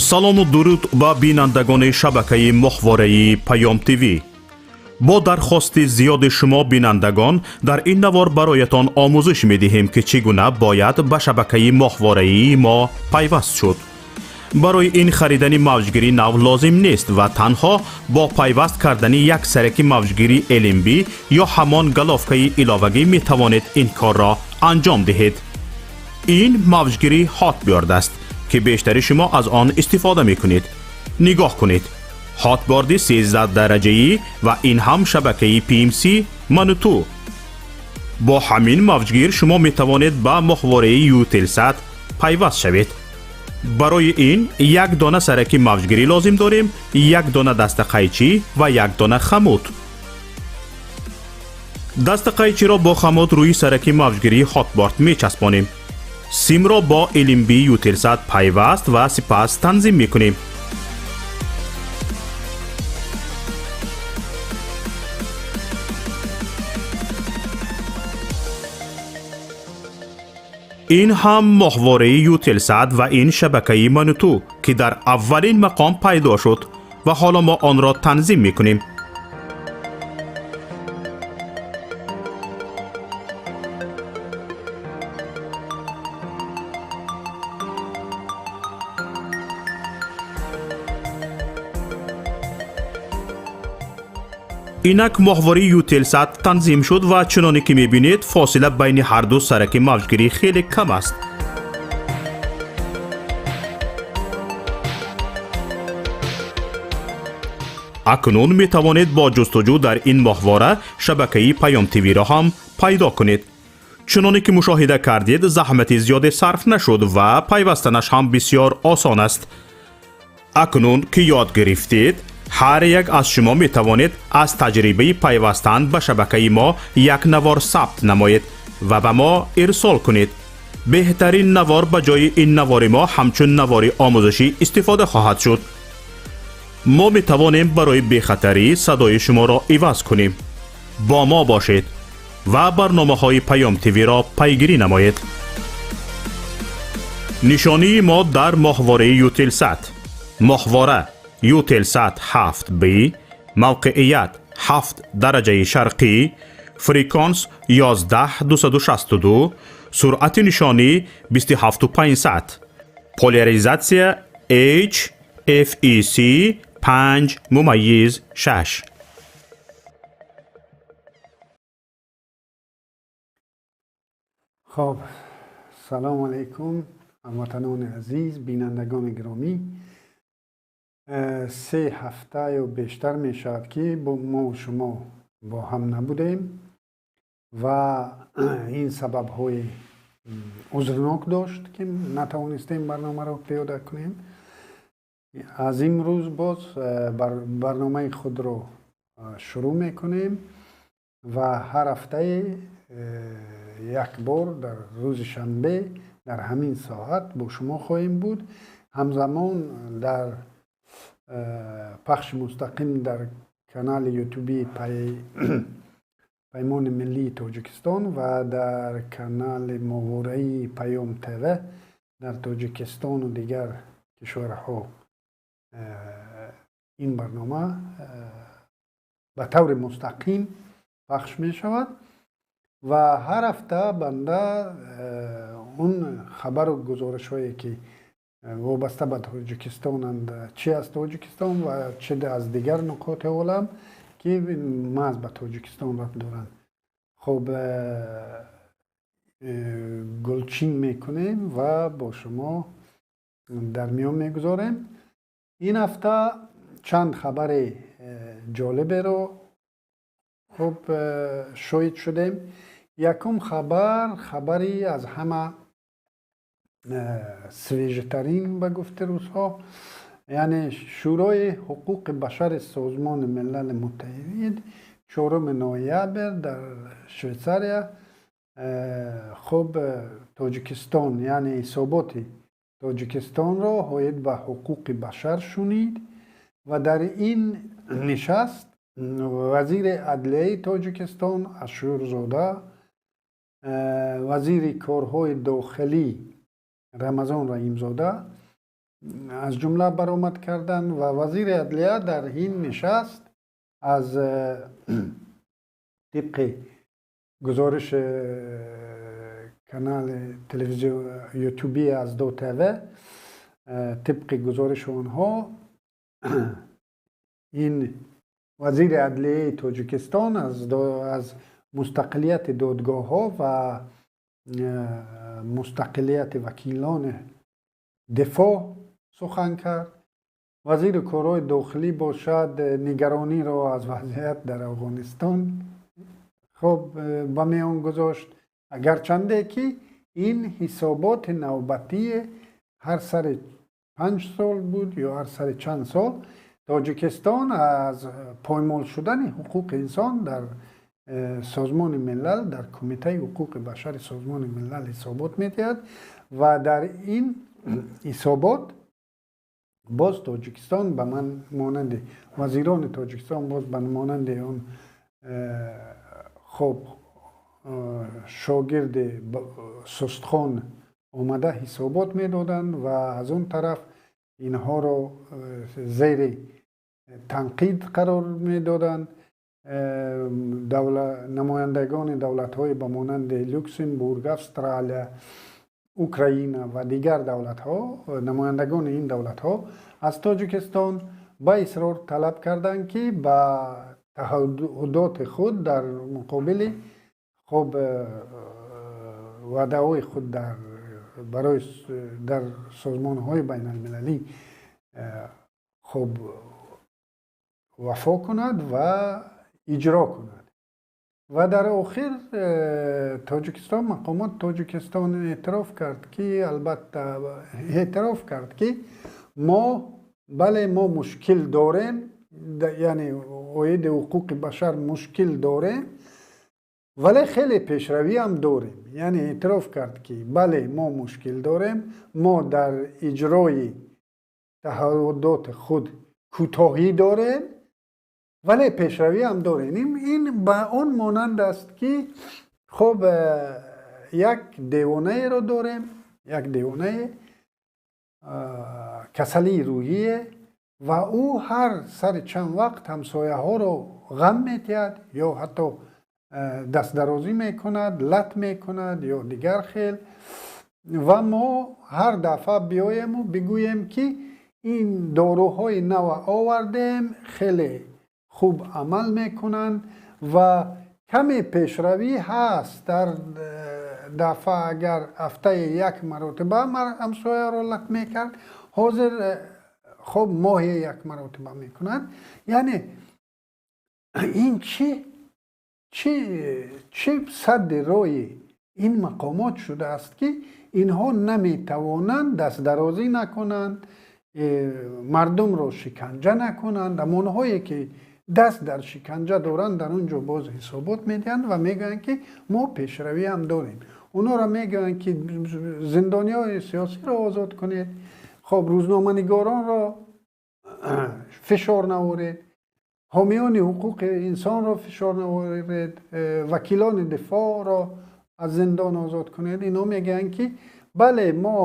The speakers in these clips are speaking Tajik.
Салому дуруд ба бинандагони шабакаи моҳвораи Паём ТВ. Бо дархости зиёди шумо бинандагон, дар ин навор бароятон омӯзиш медиҳем, ки чӣ гуна бояд ба шабакаи моҳвораии мо пайваст шуд. Барои ин харидани мавҷгири нав лозим нест ва танҳо бо пайваст кардани як сараки мавҷгири LNB ё ҳамон головкаи иловагӣ метавонед ин корро анҷом диҳед. Ин мавҷгири Hotbird аст, ки бештари шумо аз он истифода мекунед. Нигоҳ кунед, Hotbird 13 дараҷаӣ ва ин ҳам шабакаи PMC Мануту. Бо ҳамин мавҷгир шумо метавонед ба моҳвораи Eutelsat пайваст шавед. Барои ин як дона сараки мавҷгирӣ лозим дорем, як дона дастақайчӣ ва як дона хамут. Дастақайчиро бо хамут рӯи сараки мавҷгирии Hotbird мечаспонем, симро бо LNB Eutelsat пайваст ва сипас танзим мекунем. Ин ҳам моҳвораи Eutelsat ва ин шабакаи Мануту, ки дар аввалин мақом пайдо шуд ва ҳоло мо онро танзим мекунем. Инак моҳвораи Eutelsat танзим шуд ва чуноне ки мебинед, фосила байни ҳарду сараки мавҷгирӣ хеле кам аст. Акнун метавонед бо ҷустуҷӯ дар ин моҳвора шабакаи Паём ТВ-ро ҳам пайдо кунед. Чуноне ки мушоҳида кардед, заҳмати зиёде сарф нашуд ва пайвастанаш ҳам бисёр осон аст. Акнун ки ёд гирифтед, ҳар як аз шумо метавонед аз таҷрибаи пайвастан ба шабакаи мо як навор сабт намоед ва ба мо ирсол кунед. Беҳтарин навор ба ҷои ин навори мо ҳамчун навори омӯзишӣ истифода хоҳад шуд. Мо метавонем барои бехатарӣ садои шуморо иваз кунем. Бо мо бошед ва барномаҳои Паём ТВ-ро пайгирӣ намоед. Нишонии мо дар моҳвораи Eutelsat: моҳвора Eutelsat 7B, мавқеият 7 дараҷаи шарқӣ, фреквенс 11 262, суръати нишонӣ 27 500, поляризатсия H FEC 5.6. Хоб, салом алайкум, ҳамватанони азиз, бинандагони гиромӣ. 3 ҳафта ё бештар мешавад, ки мо шумо бо ҳам набудем ва ин сабабҳои узрнок дошт, ки натавонистем барномаро пиёда кунем. Аз имрӯз боз барномаи худро шурӯъ мекунем ва ҳар ҳафтаи як бор дар рӯзи шанбе дар ҳамин соат бо шумо хоҳем буд. Ҳамзамон дар пахши мустақим дар канали ютуби Паймони миллии Тоҷикистон ва дар канали моҳвораи Паём ТВ дар Тоҷикистону дигар кишварҳо ин барнома ба таври мустақим пахш мешавад ва ҳар ҳафта банда он хабару гузоришҳое, ки вобаста ба Тоҷикистонанд, чи аз Тоҷикистон ва чи аз дигар нуқоти олам, ки маҳз ба Тоҷикистон рабт доранд, хоб, гулчин мекунем ва бо шумо дар миён мегузорем. Ин ҳафта чанд хабари ҷолиберо хуб шоҳид шудем. Якум хабар, хабари аз ҳама свежитарин, ба гуфти русҳо, яъне Шӯрои ҳуқуқи башари Созмони Милали Муттаҳид 4 ноябр дар Швейтсария, хуб, Тоҷикистон, яъне ҳисоботи Тоҷикистонро оид ба ҳуқуқи башар шунид ва дар ин нишаст вазири адлияи Тоҷикистон Ашурзода, вазири корҳои дохилӣ Рамазон Раҳимзода. аз ҷумла баромад карданд ва вазири адлия дар ин нишаст аз тибқи гузориши канали телевизион ютубӣ аз ду ТВ, тибқи гузориши онҳо, ин вазири адлияи Тоҷикистон аз мустақилияти додгоҳҳо ва мустақилияти вакилони дифоъ сухан кард. Вазири корҳои дохилӣ бошад, нигарониро аз вазъият дар Афғонистон хуб ба миён гузошт, агарчанде ки ин ҳисоботи навбатии ҳар сари 5 сол буд ё ҳар сари чанд сол Тоҷикистон аз поймол шудани ҳуқуқи инсон дар Созмони Милал, дар Кумитаи ҳуқуқи башари Созмони Милал ҳисобот медиҳад ва дар ин ҳисобот боз Тоҷикистон ба ман монанди вазирони Тоҷикистон боз ба монанди он хоб шогирди сустхон омада ҳисобот медоданд ва аз он тараф инҳоро зери танқид қарор медоданд. Намояндагони давлатҳои ба монанди Люксембург, Австралия, Украина ва дигар давлатҳо, намояндагони ин давлатҳо аз Тоҷикистон ба исрор талаб карданд, ки ба таҳуддоти худ дар муқобили хоб ваъдаҳои худ дар барои дар созмонҳои байналмилалӣ хуб вафо кунад ва иҷро кунад. Ва дар охир Тоҷикистон, мақомот Тоҷикистон эътироф кард, ки албатта эътироф кард, ки мо, бале, мо мушкил дорем, яъне оиди ҳуқуқи башар мушкил дорем, вале хеле пешравӣ ҳам дорем. Яъне эътироф кард, ки бале, мо мушкил дорем, мо дар иҷрои таҳуддоти худ кӯтоҳӣ дорем, вале пешравӣ ҳам дорем. Ин ба он монанд аст, ки хуб як девонаеро дорем, як девонае касалии рӯҳие ва ӯ ҳар сари чанд вақт ҳамсояҳоро ғам медиҳад ё ҳатто дастдарозӣ мекунад, лат мекунад ё дигар хел, ва мо ҳар дафъа биёему бигӯем, ки ин доруҳои нава овардем, хеле хуб амал мекунанд ва каме пешравӣ ҳаст. Дар дафъа агар ҳафтаи як маротиба ҳамсояро лат мекард, ҳозир хуб моҳе як маротиба мекунад. Яъне ин чӣ садди роҳи ин мақомот шудааст, ки инҳо наметавонанд дастдарозӣ накунанд, мардумро шиканҷа накунанд? Ҳамонҳое ки даст дар шиканҷа доранд, дар он ҷо боз ҳисобот медиҳанд ва мегӯянд, ки мо пешравӣ ҳам дорем. Онҳоро мегӯянд, ки зиндониҳои сиёсиро озод кунед, хоб рӯзноманигоронро фишор наворед, ҳомиёни ҳуқуқи инсонро фишор наворед, вакилони дифоъро аз зиндон озод кунед. Инҳо мегӯянд, ки бале, мо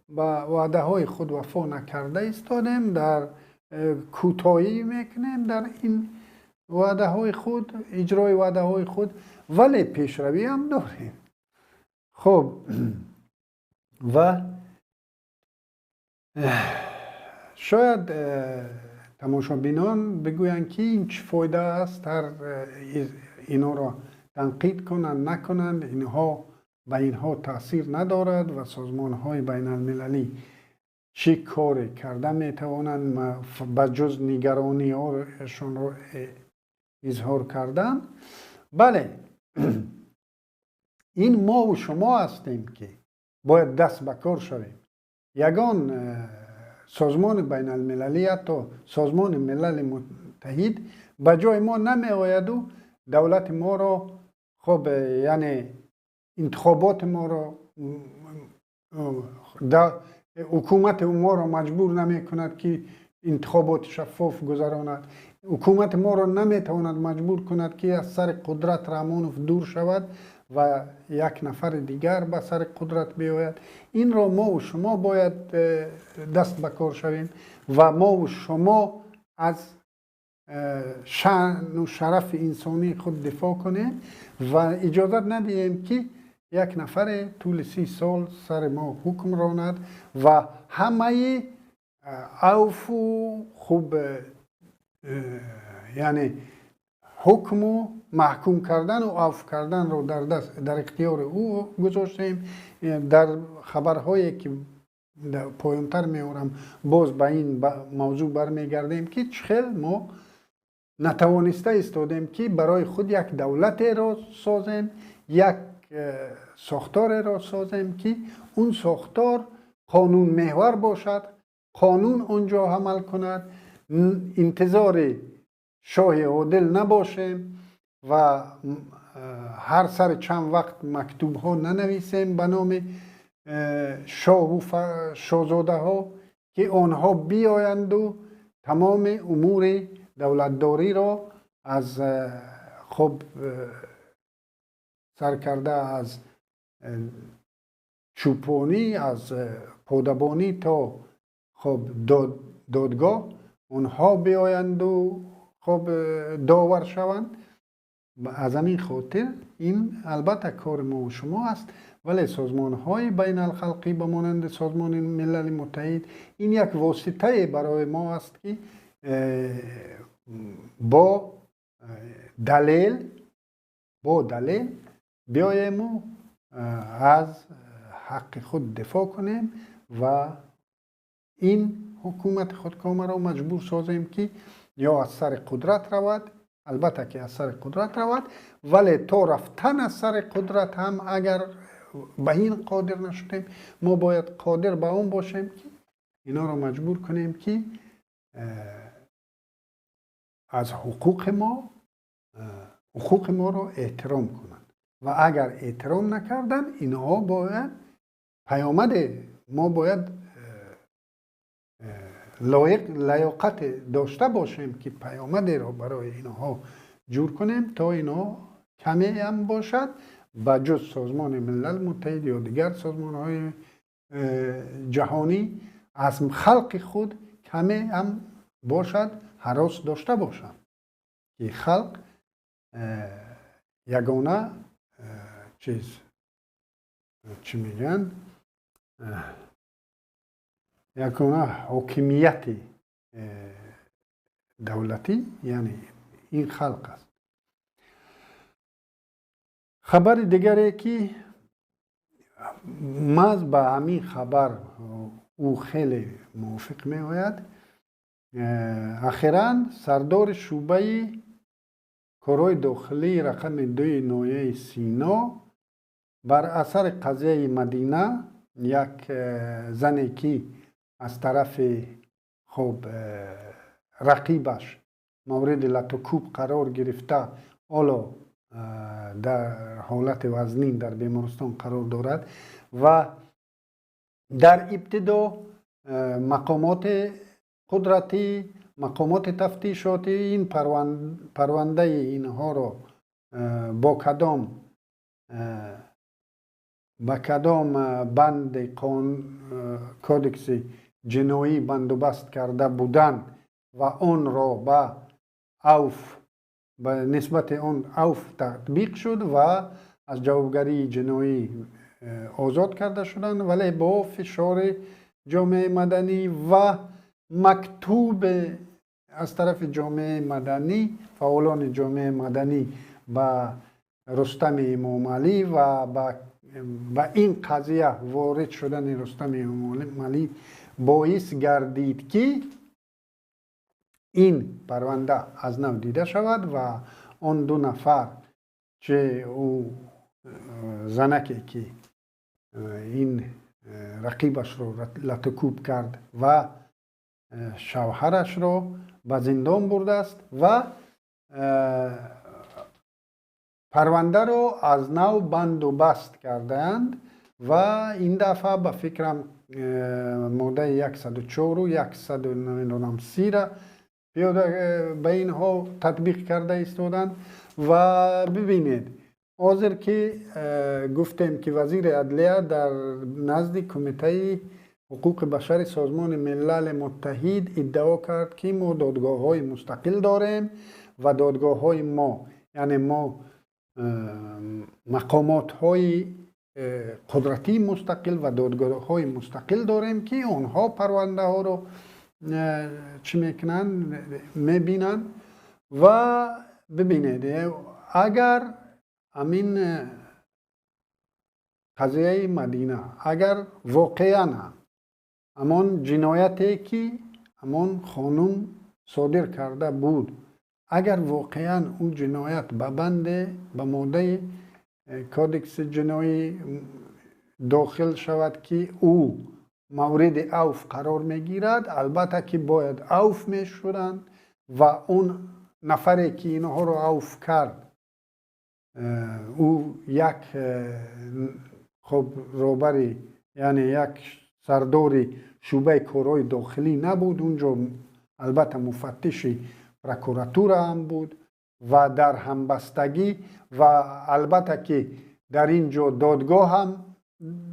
ба ваъдаҳои худ вафо накарда истодем, дар кӯтоҳӣ мекунем дар ин ваъдаҳои худ, иҷрои ваъдаҳои худ, вале пешравӣ ҳам дорем. Хуб, ва шояд тамошобинон бигӯянд, ки ин чӣ фоида аст, ҳар инҳоро танқид кунанд, накунанд, инҳо ба инҳо таъсир надорад ва созмонҳои байналмилалӣ чӣ коре карда метавонанд ба ҷуз нигарониҳошонро изҳор кардан? Бале, ин мову шумо ҳастем, ки бояд даст ба кор шавем. Ягон созмони байналмилалӣ, ҳатто Созмони Милали Муттаҳид ба ҷои мо намеояду давлати моро хуб, яъне интихоботи моро, ҳукумати моро маҷбур намекунад, ки интихоботи шаффоф гузаронад. Ҳукумати моро наметавонад маҷбур кунад, ки аз сари қудрат Раҳмонов дур шавад. Ва як нафари дигар ба сари қудрат биёяд. Инро мову шумо бояд даст ба кор шавем ва мову шумо аз шаъну шарафи инсонии худ дифоъ кунем ва иҷозат надиҳем, ки як нафаре тӯли 30 сол сари мо ҳукм ронад ва ҳамаи авфу хуб, яъне ҳукму маҳкум кардану авф карданро дар даст, дар ихтиёри ӯ гузоштем. Дар хабарҳое, ки поёнтар меорам, боз ба ин мавзӯъ бармегардем, ки чӣ хел мо натавониста истодем, ки барои худ як давлатеро созем, як сохтореро созем, ки он сохтор қонунмеҳвар бошад, қонун он ҷо амал кунад, интизори шоҳи одил набошем ва ҳар сари чанд вақт мактубҳо нанависем ба номи шоҳу шоҳзодаҳо, ки онҳо биёянду тамоми умури давлатдориро аз хуб сар карда, аз чӯпонӣ, аз подабонӣ то хуб додгоҳ, онҳо биёянду хуб довар шаванд. Аз ҳамин хотир ин албатта кори мову шумо аст, вале созмонҳои байналхалқӣ ба монанди Созмони Милали Муттаҳид ин як воситае барои мо аст, ки бо далел биёему аз ҳаққи худ дифоъ кунем ва ин ҳукумати худкомаро маҷбур созем, ки ё аз сари қудрат равад, албатта ки аз сари қудрат равад, вале то рафтан аз сари қудрат ҳам агар ба ин қодир нашудем, мо бояд қодир ба он бошем, ки инҳоро маҷбур кунем, ки аз ҳуқуқи мо, ҳуқуқи моро эҳтиром кунанд. Ва агар эҳтиром накарданд, инҳо бояд паёмаде, мо бояд лоиқ, лаёқате дошта бошем, ки паёмадеро барои инҳо ҷур кунем, то инҳо камеам бошад, ба ҷуз Созмони Милал Муттаҳид ё дигар созмонҳои ҷаҳонӣ, аз халқи худ каме ҳам бошад ҳарос дошта бошанд, ки халқ ягона чиз, чӣ мегӯянд, ягона ҳокимияти давлатӣ, яъне ин халқ аст. Хабари дигаре, ки маҳз ба ҳамин хабар ӯ хеле мувофиқ меояд: ахиран сардори шӯъбаи корҳои дохилии рақами 2-и ноҳияи Сино бар асари қазияи Мадина, як зане, ки аз тарафи хуб рақибаш мавриди латукӯб қарор гирифта, ҳоло дар ҳолати вазнин дар бемористон қарор дорад, ва дар ибтидо мақомоти қудратӣ, мақомоти тафтишотӣ ин парвандаи инҳоро бо кадом банди кодекси ҷиноӣ бандубаст карда буданд ва онро ба авф, ба нисбати он авф татбиқ шуд ва аз ҷавобгарии ҷиноӣ озод карда шуданд. Вале бо фишори ҷомеаи маданӣ ва мактубе аз тарафи ҷомеаи маданӣ, фаъолони ҷомеаи маданӣ ба Рустами Эмомалӣ ва ба ин қазия ворид шудани Рустами Эмомалӣ боис гардид, ки ин парванда аз нав дида шавад ва он ду нафар, че ӯ занаке, ки ин рақибашро латукӯб кард, ва шавҳарашро ба зиндон бурдааст ва парвандаро аз нав банду баст кардаанд. Ва ин дафъа, ба фикрам, моддаи 104-у 100, намедонам, 30-ра пиёда ба инҳо татбиқ карда истоданд. Ва бибинед. Ҳозир ки гуфтем, ки вазири адлия дар назди Кумитаи ҳуқуқи башари Созмони Милали Муттаҳид иддао кард, ки мо додгоҳҳои мустақил дорем ва додгоҳҳои мо, яъне мо мақомотҳои қудратии мустақил ва додгоҳҳои мустақил дорем, ки онҳо парвандаҳоро чӣ мекунанд, мебинанд. Ва бибинед, агар ҳамин қазияи Мадина, агар воқеан ҳам ҳамон ҷинояте, ки ҳамон хонум содир карда буд, агар воқеан ӯ ҷиноят ба банде, ба моддаи кодекси ҷиноӣ дохил шавад, ки ӯ мавриди авф қарор мегирад, албатта ки бояд авф мешуданд ва он нафаре, ки инҳоро авф кард, ӯ як хоб роҳбари, яъне як сардори шӯъбаи корҳои дохилӣ набуд, унҷо албатта муфаттиши прокуратура ҳам буд ва дар ҳамбастагӣ ва албатта ки дар ин ҷо додгоҳ ҳам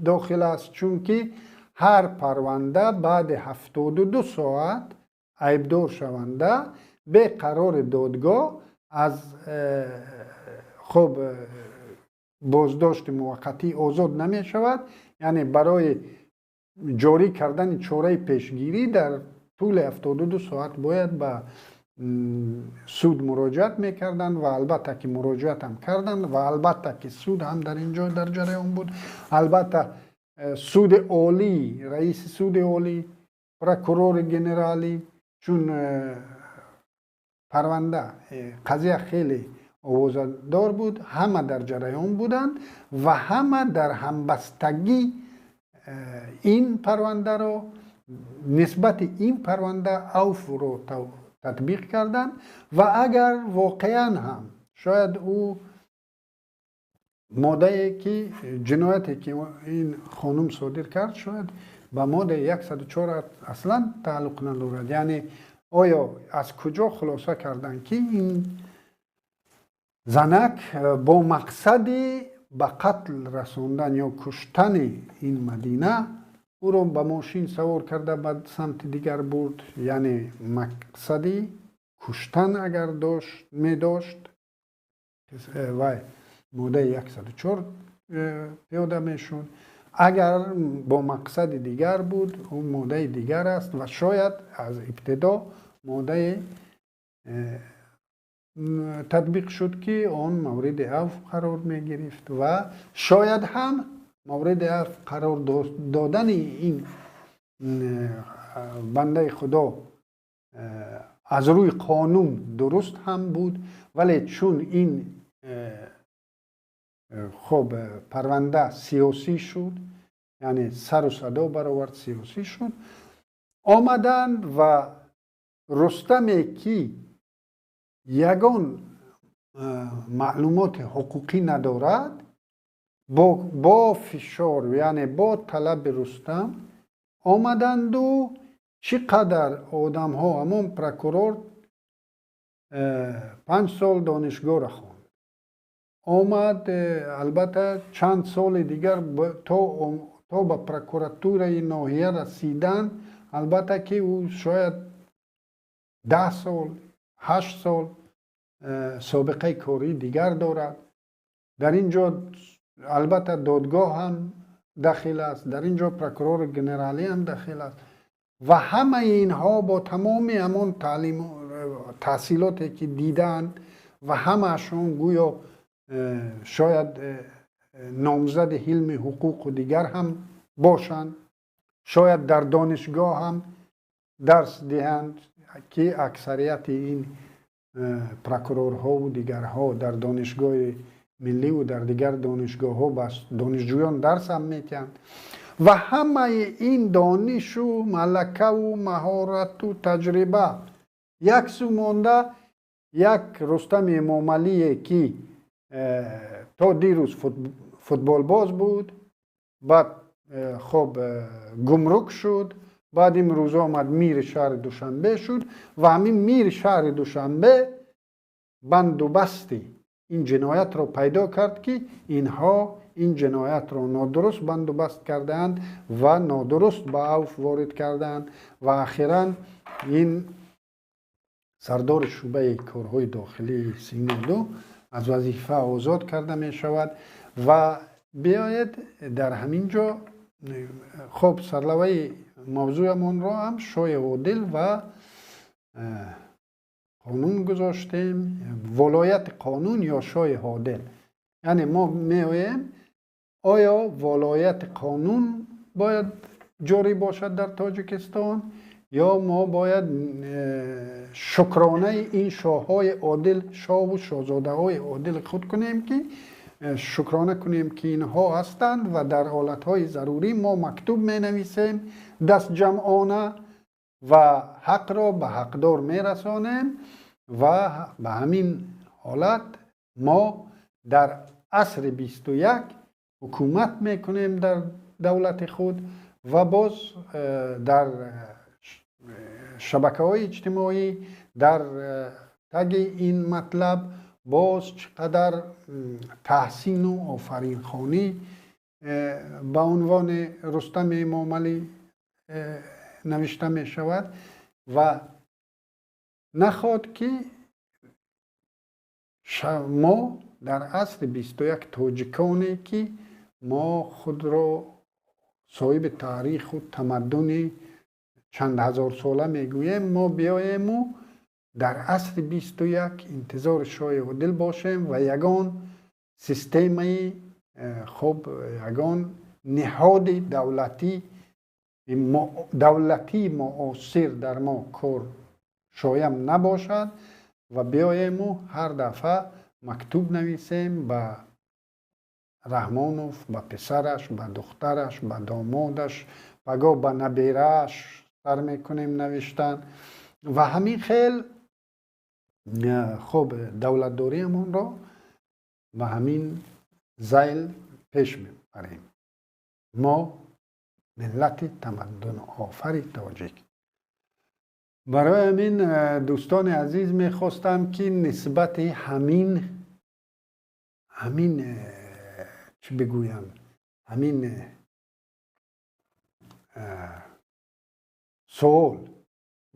дохил аст, чунки ҳар парванда баъди 72 соат айбдоршаванда бе қарори додгоҳ аз хоб боздошти муваққатӣ озод намешавад. Яъне барои ҷорӣ кардани чораи пешгирӣ дар тӯли 72 соат бояд ба суд муроҷиат мекарданд ва албатта ки муроҷиатам карданд ва албатта ки суд ҳам дар ин ҷо дар ҷараён буд. Албатта суди олӣ, раиси суди олӣ, прокурори генералӣ, чун парванда, қазия хеле овозадор буд, ҳама дар ҷараён буданд ва ҳама дар ҳамбастагӣ ин парвандаро, нисбати ин парванда авфро татбиқ карданд. Ва агар воқеан ҳам шояд ӯ моддае ки ҷинояте, ки ин хонум содир кард, шояд ба моддаи 104 аслан тааллуқ надорад. Яъне оё аз куҷо хулоса карданд, ки ин занак бо мақсади ба қатл расондан ё куштани ин Мадина ӯро ба мошин савор карда ба самти дигар бурд? Яъне мақсади куштан агар медошт, вай моддаи 104 пиёда мешуд. Агар бо мақсади дигар буд, ӯ моддаи дигар аст ва шояд аз ибтидо моддае татбиқ шуд, ки он мавриди авф қарор мегирифт. Ва шояд ҳам мавриди авф қарор додани ин бандаи худо аз рӯи қонун дуруст ҳам буд, вале чун ин хоб парванда сиёсӣ шуд, яъне сару садо баровард, сиёсӣ шуд, омаданд ва Рустаме, ки ягон маълумоти ҳуқуқӣ надорад, бо фишор, яъне бо талаби Рустам омаданду чӣ қадар одамҳо. Ҳамон прокурор 5 сол донишгоҳро хонд, омад, албатта чанд соли дигар то ба прокуратураи ноҳия расидан, албатта ки ӯ шояд 10 сол, 8 сол собиқаи кории дигар дорад. Дар ин ҷо албатта додгоҳ ҳам дахил аст, дар ин ҷо прокурори генералӣ ҳам дахил аст ва ҳамаи инҳо бо тамоми ҳамон таҳсилоте, ки дидаанд, ва ҳамаашон гӯё шояд номзади илми ҳуқуқу дигар ҳам бошанд, шояд дар донишгоҳ ҳам дарс диҳанд, ки аксарияти ин прокурорҳову дигарҳо дар донишгоҳи милливу дар дигар донишгоҳҳо ба донишҷӯён дарс ҳам метиҳанд. Ва ҳамаи ин донишу малакаву маҳорату таҷриба як су монда, як Рустами Эмомалие, ки то дирӯз футболбоз буд, баъд хоб гумрук шуд, баъд имрӯз омад мири шаҳри Душанбе шуд ва ҳамин мири шаҳри Душанбе бандубасти Ин ҷиноятро пайдо кард, ки инҳо ин ҷиноятро нодуруст бандубаст кардаанд ва нодуруст ба авф ворид кардаанд. Ва ахиран ин сардори шӯъбаи корҳои дохилии Синоду аз вазифа озод карда мешавад. Ва биёед дар ҳамин ҷо хоб сарлавҳаи мавзӯамонро ҳам шоҳи одил ва қонун гузоштем, волояти қонун ё шоҳи одил. Яъне мо меоем, оё волояти қонун бояд ҷорӣ бошад дар Тоҷикистон ё мо бояд шукронаи ин шоҳҳои одил, шоҳу шоҳзодаҳои одили худ кунем, ки шукрона кунем, ки инҳо ҳастанд ва дар ҳолатҳои зарурӣ мо мактуб менависем дастҷамъона ва ҳақро ба ҳақдор мерасонем. Ва ба ҳамин ҳолат мо дар асри 21 ҳукумат мекунем дар давлати худ. Ва боз дар шабакаҳои иҷтимоӣ дар таги ин матлаб боз чӣ қадар таҳсину офаринхонӣ ба унвони Рустами Эмомалӣ навишта мешавад. Ва нахоҳад ки мо дар асри 21 тоҷиконе, ки мо худро соҳиби таъриху тамаддуни чанд ҳазорсола мегӯем, мо биёему дар асри 21 интизори шоҳи одил бошем ва ягон системаи хуб, ягон ниҳоди давлатии муосир дар мо кор шоям набошад ва биёему ҳар дафъа мактуб нависем ба Раҳмонов, ба писараш, ба духтараш, ба домодаш, пагоҳ ба наберааш сар мекунем навиштан. Ва ҳамин хел хуб давлатдориамонро ба ҳамин зайл пеш мебарем. Мо миллати тамаддунофари тоҷик. Барои ҳамин, дӯстони азиз, мехостам, ки нисбати ҳамин чӣ бигӯям, ҳамин суол,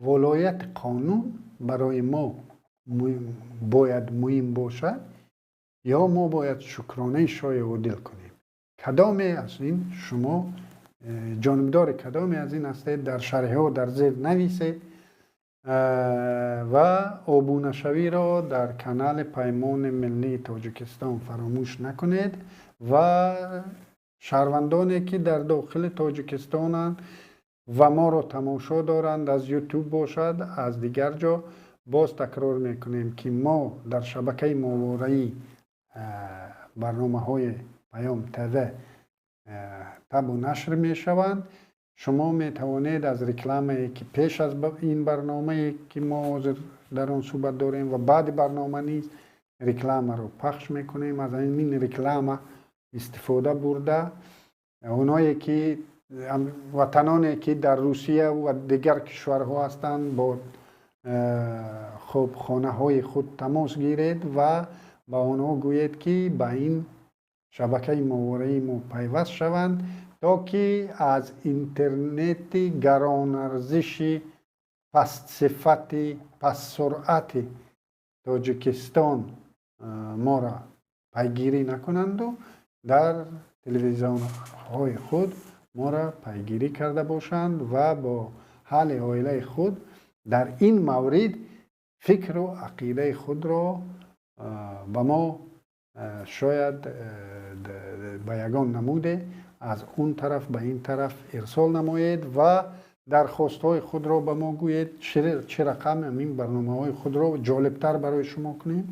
волояти қонун барои мо бояд муҳим бошад ё мо бояд шукронаи шоҳи одил кунем, кадоме аз ин шумо ҷонибдори кадоме аз ин ҳастед, дар шарҳҳо дар зер нависед ва обунашавиро дар канали Паймони миллии Тоҷикистон фаромӯш накунед. Ва шаҳрвандоне, ки дар дохили Тоҷикистонанд ва моро тамошо доранд, аз Ютуб бошад, аз дигар ҷо, боз такрор мекунем, ки мо дар шабакаи моҳвораӣ барномаҳои Паём ТВ табу нашр мешаванд. Шумо метавонед аз рекламае, ки пеш аз ин барномае, ки мо ҳозир дар он суҳбат дорем, ва баъди барнома низ рекламаро пахш мекунем, аз ҳамин реклама истифода бурда, оное ки ватаноне, ки дар Русия ва дигар кишварҳо ҳастанд, бо хуб хонаҳои худ тамос гиред ва ба онҳо гӯед, ки ба ин шабакаи моҳвораи мо пайваст шаванд, то ки аз интернети гаронарзиши пастсифати пастсуръати Тоҷикистон моро пайгирӣ накунанду дар телевизионҳои худ моро пайгирӣ карда бошанд ва бо ҳалли оилаи худ дар ин маврид фикру ақидаи худро ба мо шояд ба ягон намуде аз он тараф ба ин тараф ирсол намоед ва дархостҳои худро ба мо гӯед, чӣ рақам ҳамин барномаҳои худро ҷолибтар барои шумо кунем.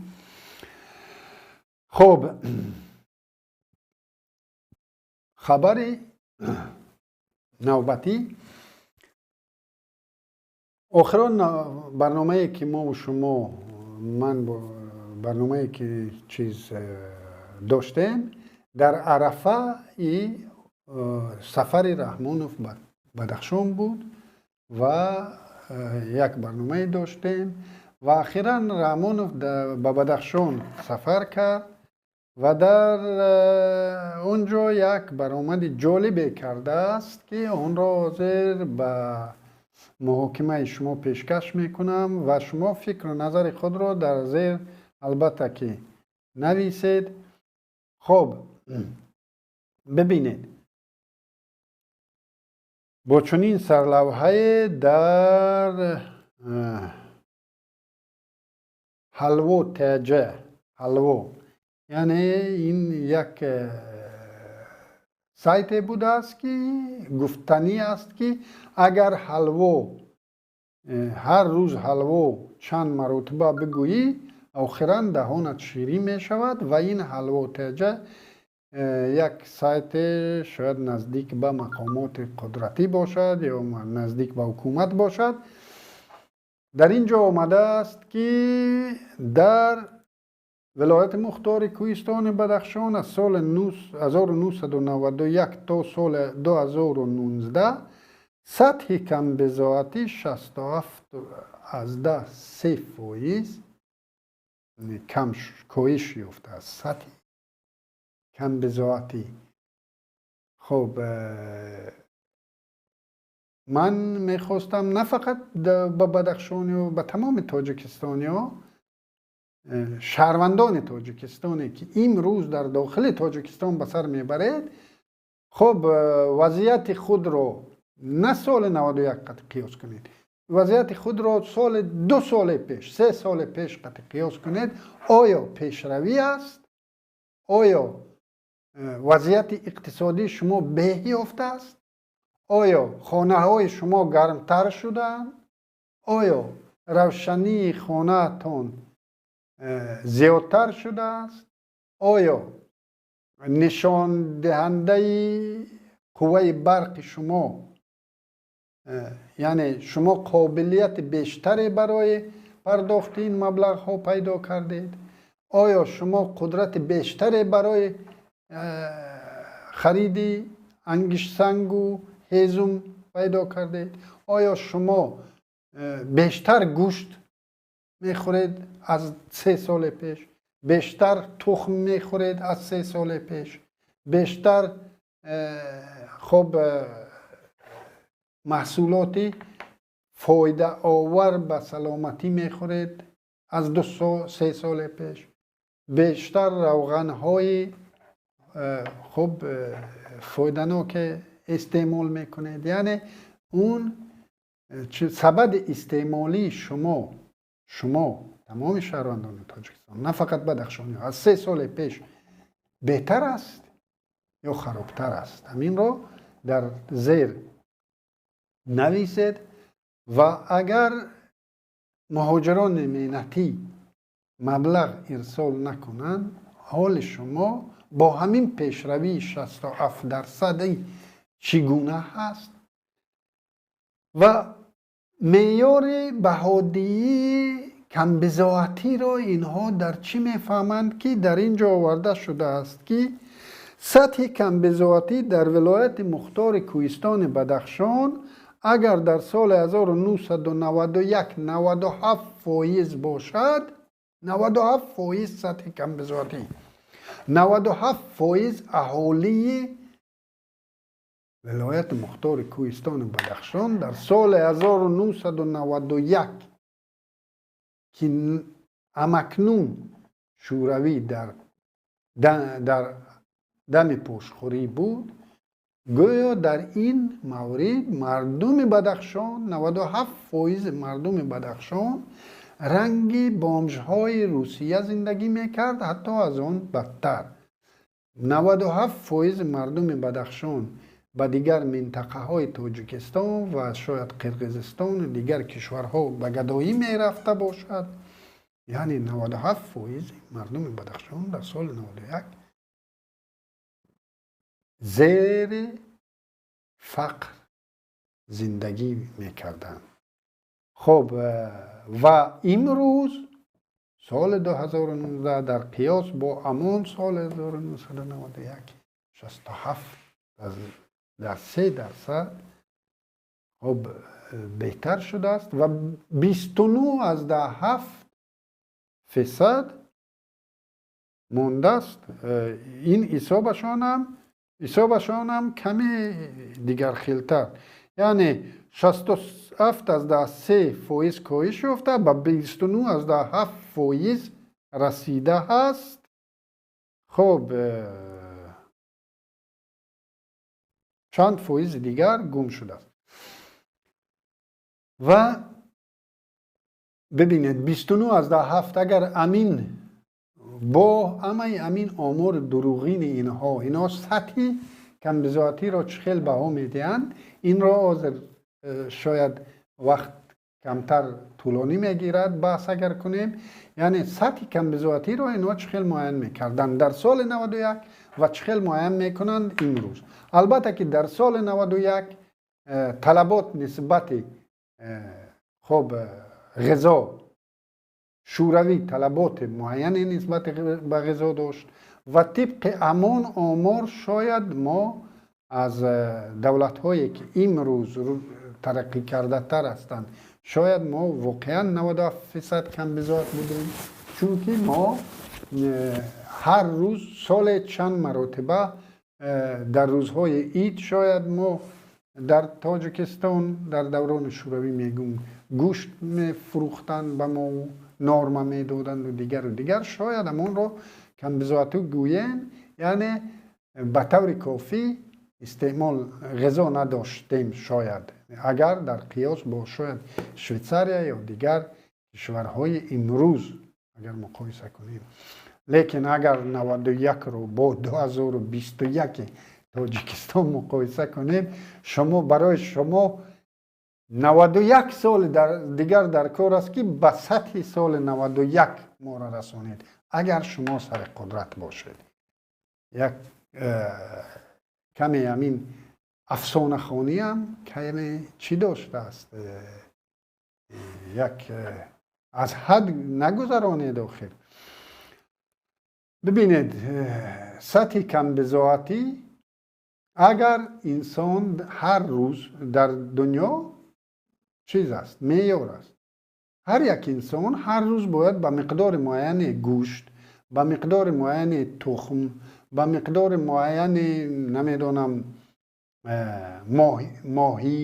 Хуб, хабари навбатӣ. Охирон барномае, ки мову шумо ман барномае, ки чиз доштем, дар арафаи сафари Раҳмонов ба Бадахшон буд ва як барномае доштем. Ва ахиран Раҳмонов ба Бадахшон сафар кард ва дар он ҷо як баромади ҷолибе кардааст, ки онро ҳозир ба муҳокимаи шумо пешкаш мекунам ва шумо фикру назари худро дар зер албатта ки нависед. Хоб, бибинед, бо чунин сарлавҳае дар Ҳалво тж, Ҳалво, яъне ин як сайте будааст, ки гуфтанӣ аст, ки агар ҳалво ҳар рӯз ҳалво чанд маротиба бигӯӣ, охиран даҳонат ширин мешавад. Ва ин Ҳалво тж як сайте шояд наздик ба мақомоти қудратӣ бошад ё наздик ба ҳукумат бошад. Дар ин ҷо омадааст, ки дар вилояти мухтори Кӯҳистони Бадахшон аз соли 1991 то соли 2019 сатҳи камбизоатӣ 67,3% кам коҳиш ёфтааст, сатҳи камбизоатӣ. Хуб, ман мехостам на фақат ба бадахшониё, ба тамоми тоҷикистониҳо, шаҳрвандони Тоҷикистоне, ки имрӯз дар дохили Тоҷикистон ба сар мебаред, хуб, вазъияти худро на соли 91 қати қиёс кунед, вазъияти худро соли 2 соли пеш, 3 соли пеш қати қиёс кунед. Оё пешравӣ аст? Оё вазъияти иқтисодии шумо беҳ ёфтааст? Оё хонаҳои шумо гармтар шудаанд? Оё равшании хонаатон зиёдтар шудааст? Оё нишондиҳандаи қувваи барқи шумо, яъне шумо қобилияти бештаре барои пардохти ин маблағҳо пайдо кардед? Оё шумо қудрати бештаре барои хариди ангиштсангу ҳезум пайдо кардед? Оё шумо бештар гӯшт мехӯред аз 3 соли пеш, бештар тухм мехӯред аз 3 соли пеш, бештар хоб маҳсулоти фоидаовар ба саломатӣ мехӯред аз 2-3 соли пеш, бештар равғанҳои хуб фоиданоке истеъмол мекунед? Яъне он сабади истеъмолии шумо, тамоми шаҳрвандони Тоҷикистон, на фақат бадахшониҳо, аз 3 соли пеш беҳтар аст ё харобтар аст? Ҳаминро дар зер нависед. Ва агар муҳоҷирони меҳнатӣ маблағ ирсол накунанд, ҳоли шумо бо ҳамин пешравии 67 дарсадӣ чӣ гуна ҳаст? Ва меъёри баҳодиҳии камбизоатиро инҳо дар чӣ мефаҳманд, ки дар ин ҷо оварда шудааст, ки сатҳи камбизоатӣ дар вилояти мухтори Кӯҳистони Бадахшон агар дар соли 1991 97% бошад, 97% сатҳи камбизоатӣ, 97% аҳолии вилояти мухтори Кӯҳистони Бадахшон дар соли 1991, ки ҳамакнун Шӯравӣ дар дами пошхӯрӣ буд, гӯё дар ин маврид мардуми Бадахшон, 97% мардуми Бадахшон ранги бомжҳои Русия зиндагӣ мекард, ҳатто аз он бадтар. 97% мардуми Бадахшон ба дигар минтақаҳои Тоҷикистон ва шояд Қирғизистону дигар кишварҳо ба гадоӣ мерафта бошад. Яъне 97% мардуми Бадахшон дар соли 91 зери фақр зиндагӣ мекарданд. Хуб, ва имрӯз, соли 2019, дар қиёс бо ҳамон соли 1991 67 дар 3%. Хуб, беҳтар шудааст ва 29,7% мондааст. Ин ҳисобашонам каме дигархелтар, яъне 67,3% коҳиш ёфта, ба 29,7% расида ҳаст. Хуб, чанд фоизи дигар гум шудааст. Ва бибинед, 29,7, агар амин бо ҳамаи ҳамин омори дурӯғини инҳо, инҳо сатҳи камбизоатиро чӣ хел баҳо медиҳанд, инро ҳозир шояд вақт камтар тӯлонӣ мегирад баҳс агар кунем. Яъне сатҳи камбизоатиро инҳо чӣ хел муайян мекарданд дар соли 91 ва чӣ хел муайян мекунанд имрӯз. Албатта ки дар соли 91 талабот нисбати хуб ғизо, шӯравӣ талаботи муайяне нисбат ба ғизо дошт ва тибқи ҳамон омор шояд мо аз давлатҳое ки имрӯз тараққӣ кардатар ҳастанд, шояд мо воқеан 97% камбизоат будем, чунки мо ҳар рӯз соле чанд маротиба дар рӯзҳои ид шояд мо дар Тоҷикистон дар даврони шӯравӣ мегӯм гӯшт мефурӯхтанд ба мо, норма медоданду дигару дигар. Шояд ҳамонро камбизоату гӯем, яъне ба таври кофӣ истеъмол ғизо надоштем шояд, агар дар қиёс бо шояд Швейтсария ё дигар кишварҳои имрӯз агар муқоиса кунем. Лекин агар 91-ро бо 2021 Тоҷикистон муқоиса кунем, шумо барои шумо 91 соли дигар дар кор аст ки ба сатҳи соли 91 моро расонед, агар шумо сари қудрат бошед. Як каме ҳамин афсонахониам каме чӣ доштааст, як аз ҳад нагузаронед охир. Бибинед, сатҳи камбизоатӣ агар инсон ҳар рӯз дар дунё чиз аст, меъёр аст. Ҳар як инсон ҳар рӯз бояд ба миқдори муайяни гӯшт, ба миқдори муайяни тухм, ба миқдори муайяни намедонам моҳӣ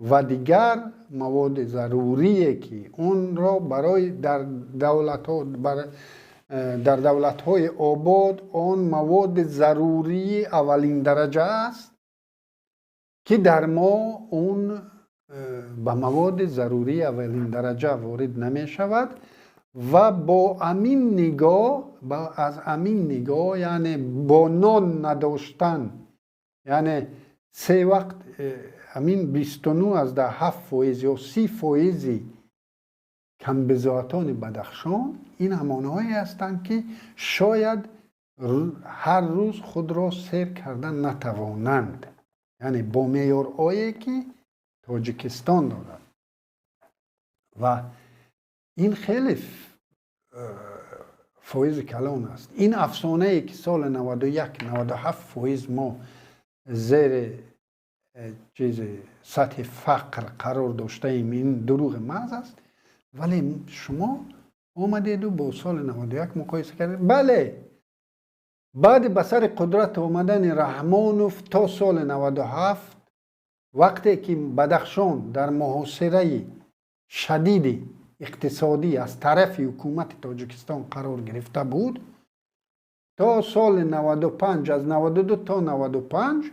ва дигар маводи зарурие ки онро барои дар давлатҳо, дар давлатҳои обод он маводи зарурии аввалин дараҷа аст ки дар мо он ба маводи зарурии аввалин дараҷа ворид намешавад. Ва бо ҳамин нигоҳ, аз ҳамин нигоҳ, яъне бо нон надоштан, яъне се вақт ҳамин 29,7% ё 30 фоизи камбизоатони Бадахшон ин ҳамонҳое ҳастанд ки шояд ҳар рӯз худро сер кардан натавонанд, яъне бо меъёрҳое ки Тоҷикистон дорад. Ва ин хеле фоизи калон аст. Ин афсонае ки соли 91 97% мо зери чизи сатҳи фақр қарор доштаем, ин дурӯғи маҳз аст. Вале шумо омадеду бо соли 91 муқоиса кардед. Бале, баъди ба сари қудрат омадани Раҳмонов то соли 97, вақте ки Бадахшон дар муҳосираи шадиди иқтисодӣ аз тарафи ҳукумати Тоҷикистон қарор гирифта буд, то соли 95, аз 92 то 95,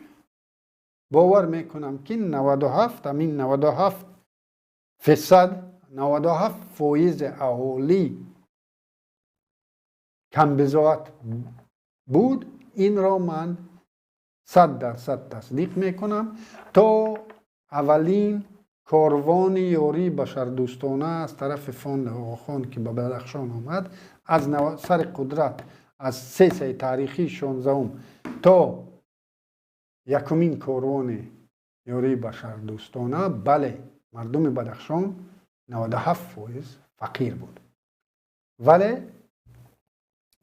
бовар мекунам ки 97, ҳамин 97%, 97 фоизи аҳолӣ камбизоат буд. Инро ман 100% тасдиқ мекунам. То аввалин корвони ёрии башардӯстона аз тарафи фонди Оғохон ки ба Бадахшон омад, аз сари қудрат, аз сессияи таърихии 16-ум то якумин корвони ёрии башардӯстона, бале, мардуми Бадахшон 97% фақир буд. Вале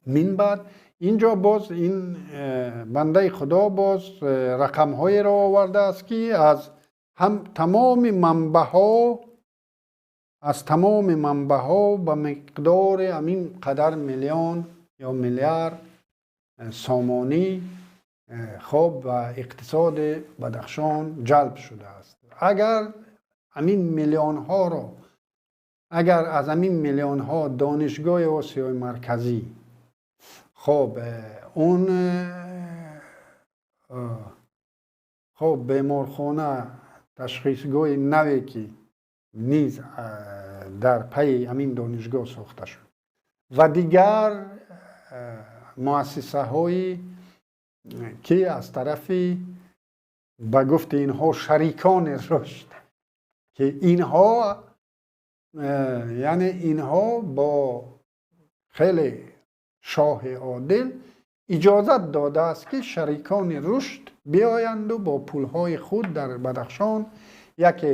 мин баъд инҷо боз ин бандаи худо боз рақамҳоеро овардааст ки аз Ҳам тамоми манбаъҳо, аз тамоми манбаъҳо ба миқдори ҳамин қадар миллион ё миллиард сомонӣ хоб ба иқтисоди Бадахшон ҷалб шудааст. Агар ҳамин миллионҳоро, агар аз ҳамин миллионҳо Донишгоҳи Осиёи Марказӣ, хоб он хоб беморхона, ташхисгоҳи наве ки низ дар пайи ҳамин донишгоҳ сохта шуд ва дигар муассисаҳое ки аз тарафи ба гуфти инҳо шарикони рушд, ки инҳо яъне инҳо бо хеле шоҳи одил иҷозат додааст, ки шарикони рушд биоянду бо пулҳои худ дар Бадахшон яке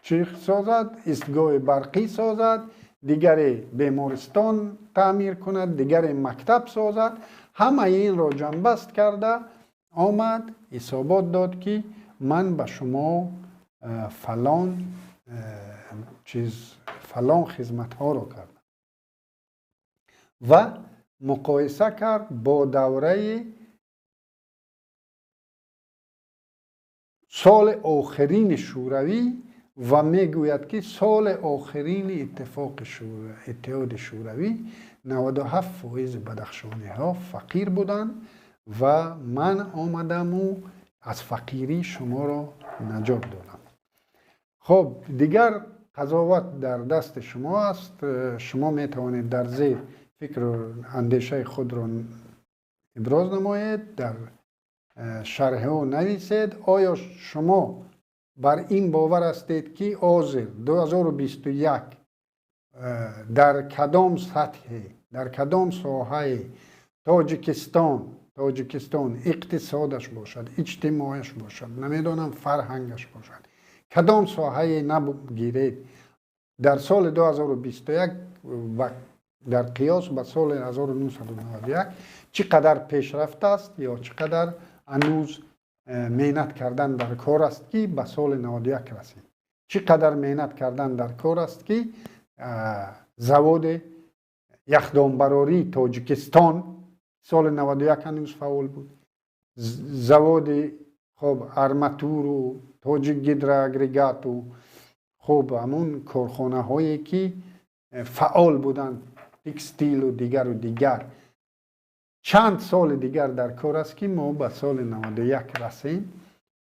чӣ созад, истгоҳи барқӣ созад, дигаре бемористон таъмир кунад, дигаре мактаб созад. Ҳамаи инро ҷамъбаст карда омад, ҳисобот дод, ки ман ба шумо фалон чиз, фалон хизматҳоро кардам ва муқоиса кард бо давраи соли охирини Шӯравӣ ва мегӯяд, ки соли охирини иттифоқи Иттиҳоди Шӯравӣ 97% бадахшониҳо фақир буданд ва ман омадаму аз фақирӣ шуморо наҷот додам. Хоб, дигар қазоват дар дасти шумо аст. Шумо метавонед дар зер фикру андешаи худро иброз намоед, дар шарҳҳо нависед. Оё шумо бар ин бовар ҳастед, ки ҳозир 2021 дар кадом сатҳе, дар кадом соҳаи Тоҷикистон иқтисодаш бошад, иҷтимояш бошад, намедонам фарҳангаш бошад, кадом соҳае набгиред, дар соли 2021 дар қиёс ба соли 1991 чӣ қадар пешрафт аст ё чӣ қадар ҳанӯз меҳнат кардан дар кор аст, ки ба соли 91 расид, чӣ қадар меҳнат кардан дар кор аст, ки заводи яхдонбарории Тоҷикистон соли 91 ҳанӯз фаъол буд, заводи хоб арматуру Тоҷик гидроагрегату хуб ҳамун корхонаҳое ки фаъол буданд, текстилу дигару дигар, чанд соли дигар дар кор аст, ки мо ба соли 91 расем?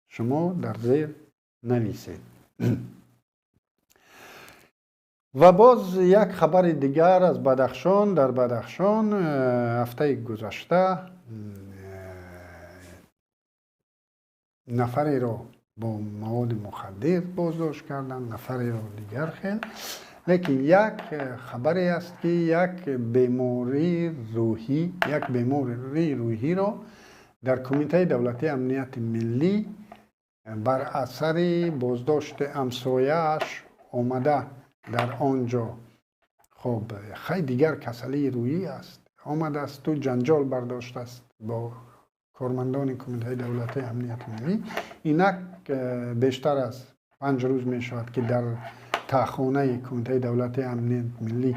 Шумо дар зер нависед. Ва боз як хабари дигар аз Бадахшон. Дар Бадахшон ҳафтаи гузашта нафареро бо маводи мухаддир боздошт карданд, нафареро дигар хел. Лекин як хабаре аст, ки як бемории рӯҳӣ, як бемории рӯҳиро дар Кумитаи давлатии амнияти миллӣ бар асари боздошти ҳамсояаш омада дар он ҷо, хоб хай дигар касалии рӯҳӣ аст, омадаасту ҷанҷол бардоштааст бо кормандони Кумитаи давлатии амнияти миллӣ. Инак бештар аз 5 рӯз мешавад, ки дар таъхонаи Кумитаи давлатии амнияти миллӣ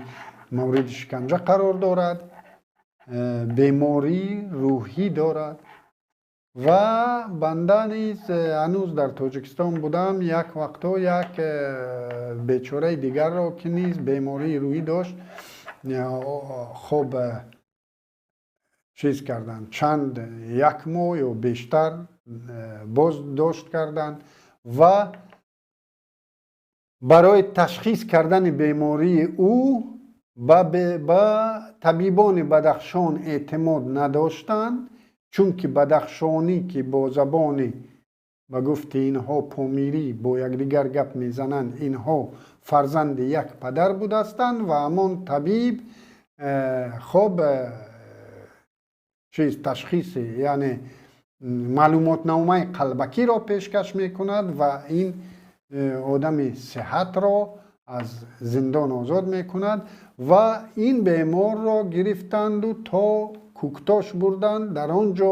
мавриди шиканҷа қарор дорад, бемории рӯҳӣ дорад. Ва банда низ ҳанӯз дар Тоҷикистон будам, як вақтҳо як бечораи дигарро, ки низ бемории рӯҳӣ дошт, хоб чиз карданд, чанд як моҳ ё бештар боздошт карданд ва барои ташхис кардани бемории ӯ ба табибони Бадахшон эътимод надоштанд, чунки бадахшонӣ, ки бо забони ба гуфти инҳо помирӣ бо якдигар гап мезананд, инҳо фарзанди як падар будастанд ва ҳамон табиб хоб чиз ташхиси, яъне маълумотномаи қалбакиро пешкаш мекунад ва ин одами сиҳатро аз зиндон озод мекунад. Ва ин беморро гирифтанду то Куктош бурданд, дар он ҷо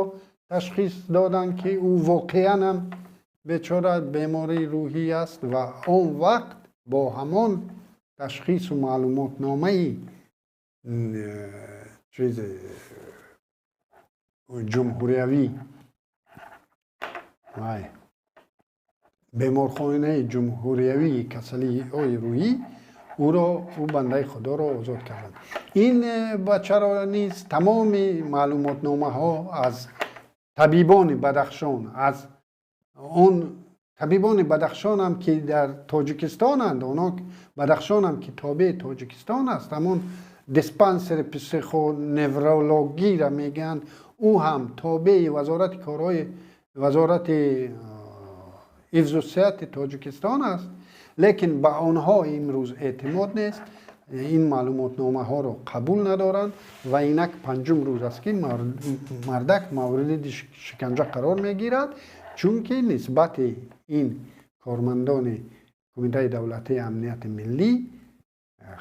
Ташхис доданд, ки ӯ воқеан ҳам бечора бемории рӯҳӣ аст, ва он вақт бо ҳамон ташхису маълумотномаи чиз ҷумҳуриявӣ, вай беморхонаи ҷумҳуриявии касалиҳои рӯҳӣ ӯро, ӯ бандаи худоро озод карданд. Ин бачаро низ тамоми маълумотномаҳо аз табибони Бадахшон, аз он табибони Бадахшонам, ки дар Тоҷикистонанд, оно Бадахшонам, ки тобеи Тоҷикистон аст, ҳамон диспансери психоневрологияро мегӯянд, ӯ ҳам тобеи вазорати корҳои, вазорати ҳифзу сиҳати Тоҷикистон аст, лекин ба онҳо имрӯз эътимод нест, ин маълумотномаҳоро қабул надоранд. Ва инак панҷум рӯз аст, ки мардак мавриди шиканҷа қарор мегирад, чунки нисбати ин кормандони Кумитаи давлатии амнияти миллӣ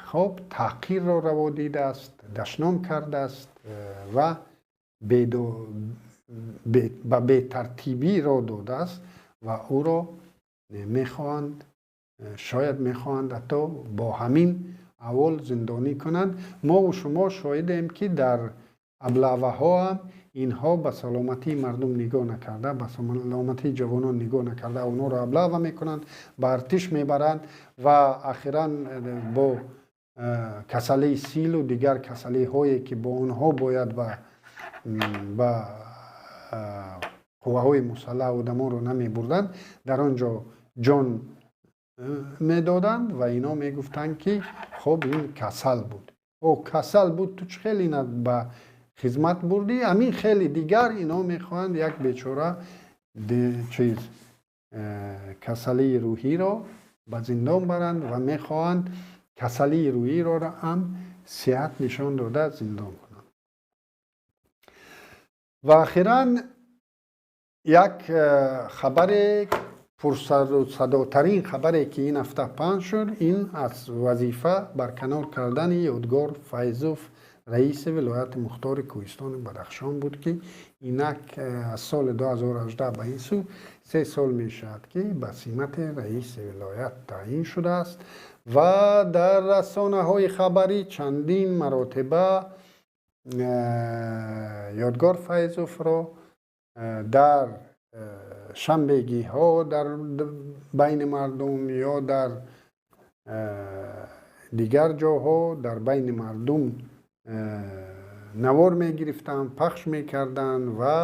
хоб таҳқирро раво дидааст, дашном кардааст ва ба бетартибӣ роҳ додааст. Ва ӯро мехоҳанд, шояд мехоҳанд ҳатто бо ҳамин аҳвол зиндонӣ кунанд. Мову шумо шоҳидем, ки дар облаваҳоам инҳо ба саломатии мардум нигоҳ накарда, ба саломатии ҷавонон нигоҳ накарда, онҳоро облава мекунанд, ба артиш мебаранд ва ахиран бо касалии силу дигар касалиҳое, ки бо онҳо бояд ба қувваҳои мусаллаҳ одамонро намебурданд, дар он ҷо ҷон медоданд. Ва ино мегуфтанд, ки хоб, ин касал буд. О, касал буд, ту чӣ хел ина ба хизмат бурдӣ? Ҳамин хеле дигар ино мехоҳанд як бечора чиз касалии рӯҳиро ба зиндон баранд ва мехоҳанд касалии рӯҳиро ҳам сиҳат нишон дода зиндон кунанд. Ва охиран як хабаре, пурсарусадотарин хабаре, ки ин ҳафта паҳн шуд, ин аз вазифа барканор кардани Ёдгор Файзов, раиси вилояти мухтори Кӯҳистони Бадахшон буд, ки инак аз соли 2018 ба ин сӯ 3 сол мешавад, ки ба симати раиси вилоят таъин шудааст. Ва дар расонаҳои хабарӣ чандин маротиба Ёдгор Файзовро дар шанбегиҳо дар байни мардум ё дар дигар ҷоҳо дар байни мардум навор мегирифтанд, пахш мекарданд ва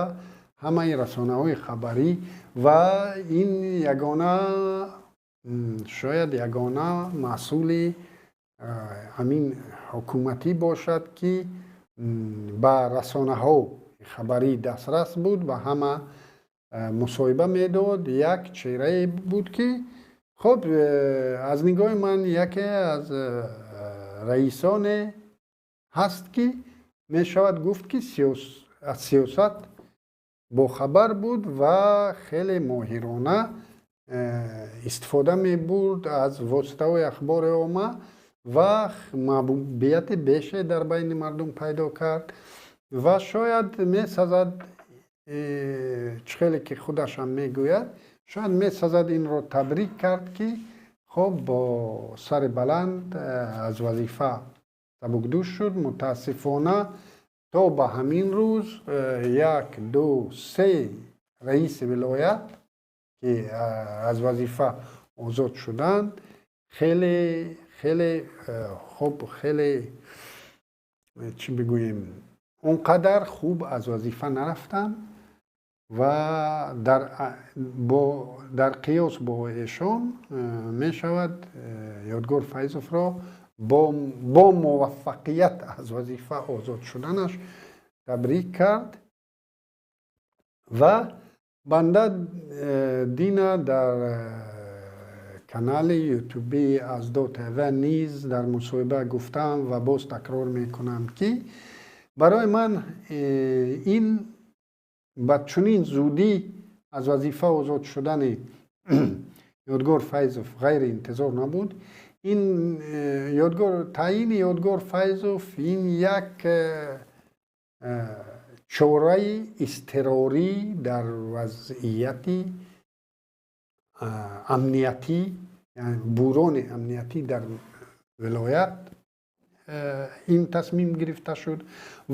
ҳамаи расонаҳои хабарӣ. Ва ин ягона, шояд ягона маҳсули ҳамин ҳукуматӣ бошад, ки ба расонаҳо хабарӣ дастрас буд ва ҳама мусоҳиба медод. Як чеҳрае буд, ки хуб, аз нигоҳи ман яке аз раисоне ҳаст, ки мешавад гуфт, ки аз сиёсат бохабар буд ва хеле моҳирона истифода мебурд аз воситаҳои ахбори омма ва маҳбубияти беше дар байни мардум пайдо кард. Ва шояд месазад, чӣ хеле ки худашам мегӯяд, шояд месазад инро табрик кард, ки хоб бо сари баланд аз вазифа сабукдӯш шуд. Мутаассифона, то ба ҳамин рӯз як, ду, се раиси вилоят, ки аз вазифа озод шуданд, хеле хеле хуб, хеле, чӣ бигӯем, он қадар хуб аз вазифа нарафтанд. Ва дар қиёс бо эшон мешавад Ёдгор Файзовро бо муваффақият аз вазифа озод шуданаш табрик кард. Ва банда дина дар канали ютуби Аздо ТВ низ дар мусоҳиба гуфтам ва боз такрор мекунам, ки барои ман ин ба чунин зудӣ аз вазифа озод шудани Ёдгор Файзов ғайриинтизор набуд. Ин Ёдгор, таъини Ёдгор Файзов ин як Чораи изтирорӣ дар вазъияти амниятӣ, буҳрони амниятӣ дар вилоят ин тасмим гирифта шуд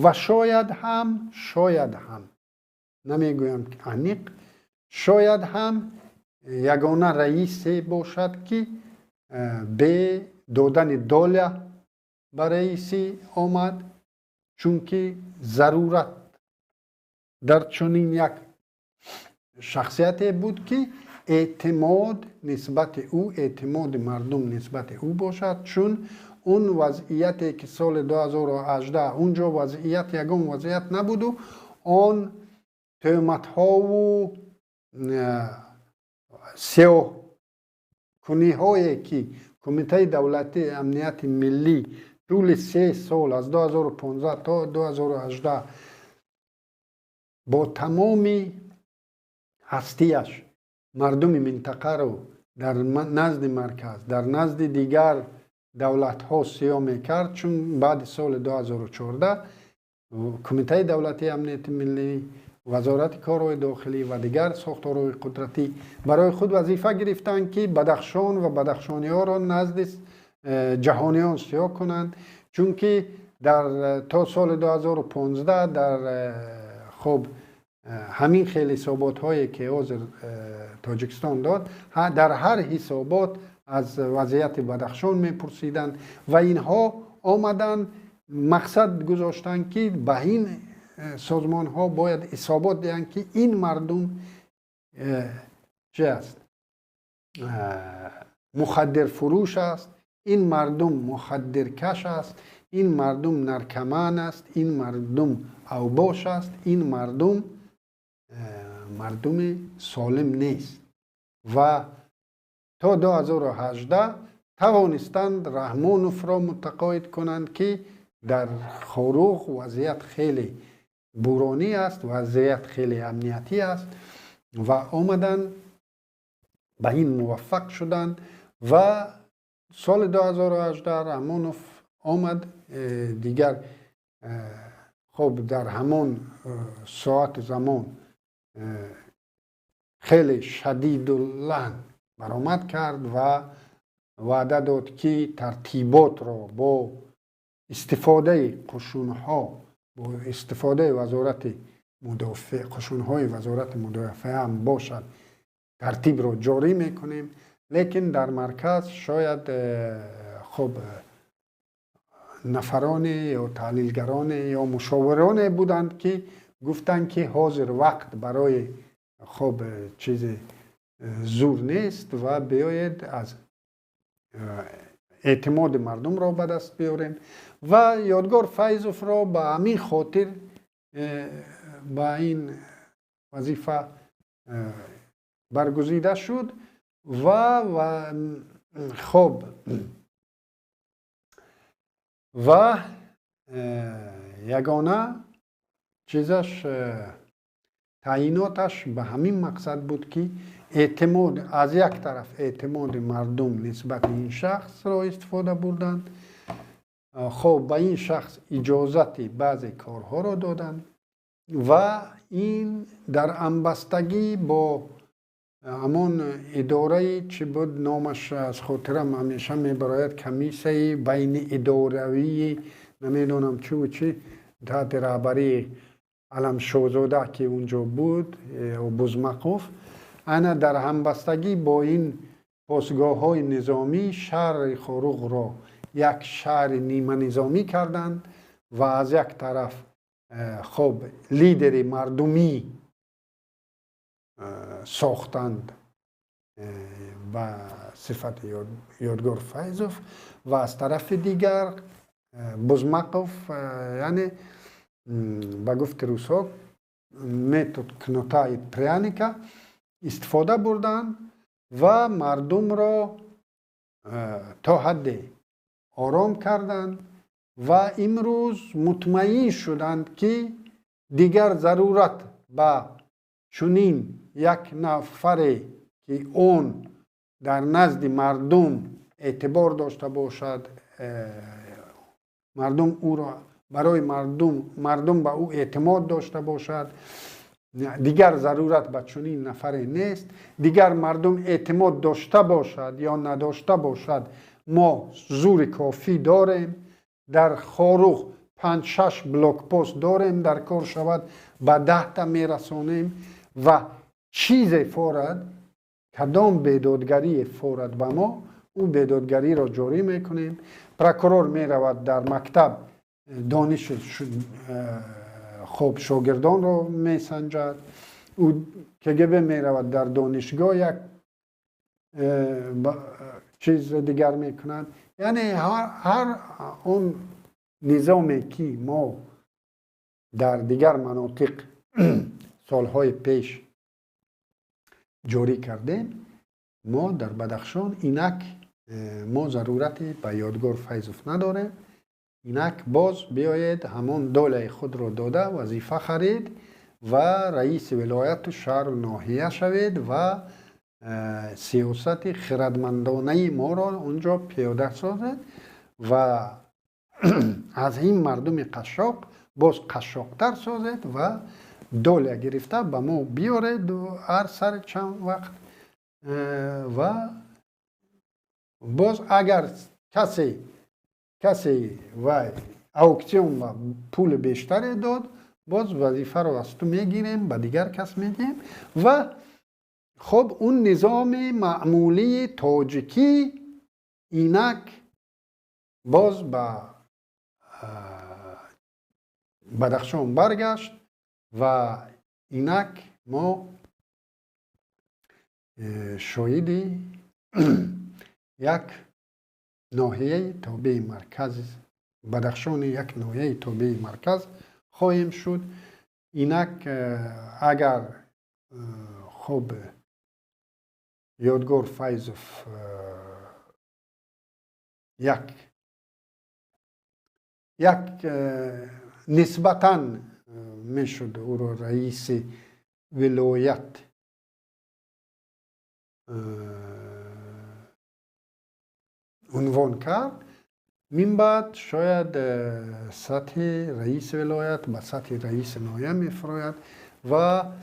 ва шояд ҳам намегӯям аниқ, шояд ҳам ягона раисе бошад, ки бе додани доля ба раисӣ омад, чунки зарурат дар чунин як шахсияте буд, ки эътимод нисбати ӯ, эътимоди мардум нисбати ӯ бошад, чун он вазъияте ки соли 2018 унҷо вазъият ягон вазъият набуду он тӯҳматҳову сиёҳкуниҳое, ки Кумитаи давлатии амнияти миллӣ тӯли 3 сол аз 2015 то 2018 бо тамоми ҳастияш мардуми минтақаро дар назди марказ, дар назди дигар давлатҳо сиёҳ мекард, чун баъди соли 2014 Кумитаи давлатии амнияти миллӣ, Вазорати корҳои дохилӣ ва дигар сохторҳои қудратӣ барои худ вазифа гирифтанд, ки Бадахшон ва бадахшониҳоро назди ҷаҳониён сиёҳ кунанд, чунки то соли 2015 дар хуб ҳамин хел ҳисоботҳое, ки ҳозир Тоҷикистон дод, дар ҳар ҳисобот аз вазъияти Бадахшон мепурсиданд ва инҳо омаданд, мақсад гузоштанд, ки ба ин созмонҳо бояд ҳисобот диҳанд, ки ин мардум чи аст, мухаддирфурӯш аст, ин мардум мухаддиркаш аст, ин мардум наркоман аст, ин мардум авбош аст, ин мардум мардуми солим нест. Ва то 2018 тавонистанд Раҳмоновро мутақоид кунанд, ки дар Хоруғ вазъият хеле буҳронӣ аст, вазъият хеле амниятӣ аст ва омаданд ба ин муваффақ шуданд. Ва соли 2018 Раҳмонов омад, дигар хуб дар ҳамон соату замон хеле шадиду лаҳн баромад кард ва ваъда дод, ки тартиботро бо истифодаи қушунҳо, бо истифодаи вазорати мудофиа, қушунҳои вазорати мудофиа ҳам бошад, тартибро ҷорӣ мекунем. Лекин дар марказ шояд хуб нафароне ё таҳлилгароне ё мушовироне буданд, ки гуфтанд, ки ҳозир вақт барои хуб чизи зур нест ва биёед аз эътимоди мардумро ба даст биёрем. Ва Ёдгор Файзовро ба ҳамин хотир ба ин вазифа баргузида шуд ва хуб ва ягона чизаш таъйиноташ ба ҳамин мақсад буд, ки эътимод аз як тараф эътимоди мардум нисбати ин шахсро истифода бурданд, хоб ба ин шахс иҷозати баъзе корҳоро доданд ва ин дар ҳамбастагӣ бо ҳамон идораи, чӣ буд номаш, аз хотирам ҳамеша мебарояд, комиссияи байниидоравии намедонам чиву чӣ таҳти раҳбарии Аламшозода, ки унҷо буд, Бузмақов, ана дар ҳамбастагӣ бо ин посгоҳҳои низомӣ шаҳри Хоруғро як шаҳри ниманизомӣ карданд ва аз як тараф хоб лидери мардумӣ сохтанд ба сифати Ёдгор Файзов ва аз тарафи дигар Бузмақов, яъне ба гуфти русҳо метод кнута и пряника истифода бурданд ва мардумро то ҳадде ором карданд ва имрӯз мутмаин шуданд, ки дигар зарурат ба чунин як нафаре, ки он дар назди мардум эътибор дошта бошад, мардум ӯро Барои мардум, мардум ба ӯ эътимод дошта бошад. Дигар зарурат ба чунин нафаре нест. Дигар мардум эътимод дошта бошад ё надошта бошад, мо зури кофӣ дорем. Дар Хоруғ 5-6 блокпост дорем, дар кор шавад, ба 10та мерасонем ва чизе форад, кадом бедодгарие форад, ба мо ӯ бедодгариро ҷорӣ мекунем. Прокурор меравад, дар мактаб дониши хоб шогирдонро месанҷад, ӯ КГБ меравад, дар донишгоҳ як чиз дигар мекунад. Яъне ҳар он низоме, ки мо дар дигар манотиқ солҳои пеш ҷорӣ кардем, мо дар Бадахшон инак мо зарурате ба Ёдгор Файзов надорем. Инак боз биёед, ҳамон долаи худро дода, вазифа харид ва раиси вилояту шаҳру ноҳия шавед ва сиёсати хирадмандонаи моро онҷо пиёда созед ва аз ин мардуми қашшоқ боз қашшоқтар созед ва доля гирифта ба мо биёред ҳар сари чанд вақт. Ва боз агар касе вай аукцион ба пули бештаре дод, боз вазифаро аз ту мегирем, ба дигар кас медиҳем. Ва хоб, он низоми маъмулии тоҷикӣ инак боз ба Бадахшон баргашт ва инак мо шоҳиди як ноҳияи тобеи марказ, Бадахшони як ноҳияи тобеи марказ хоҳем шуд. Инак агар хоб Ёдгор Файзов як нисбатан мешуд ӯро раиси вилоят унвон кард, мин баъд шояд сатҳи раиси вилоят ба сатҳи раиси ноҳия мефурояд. Ва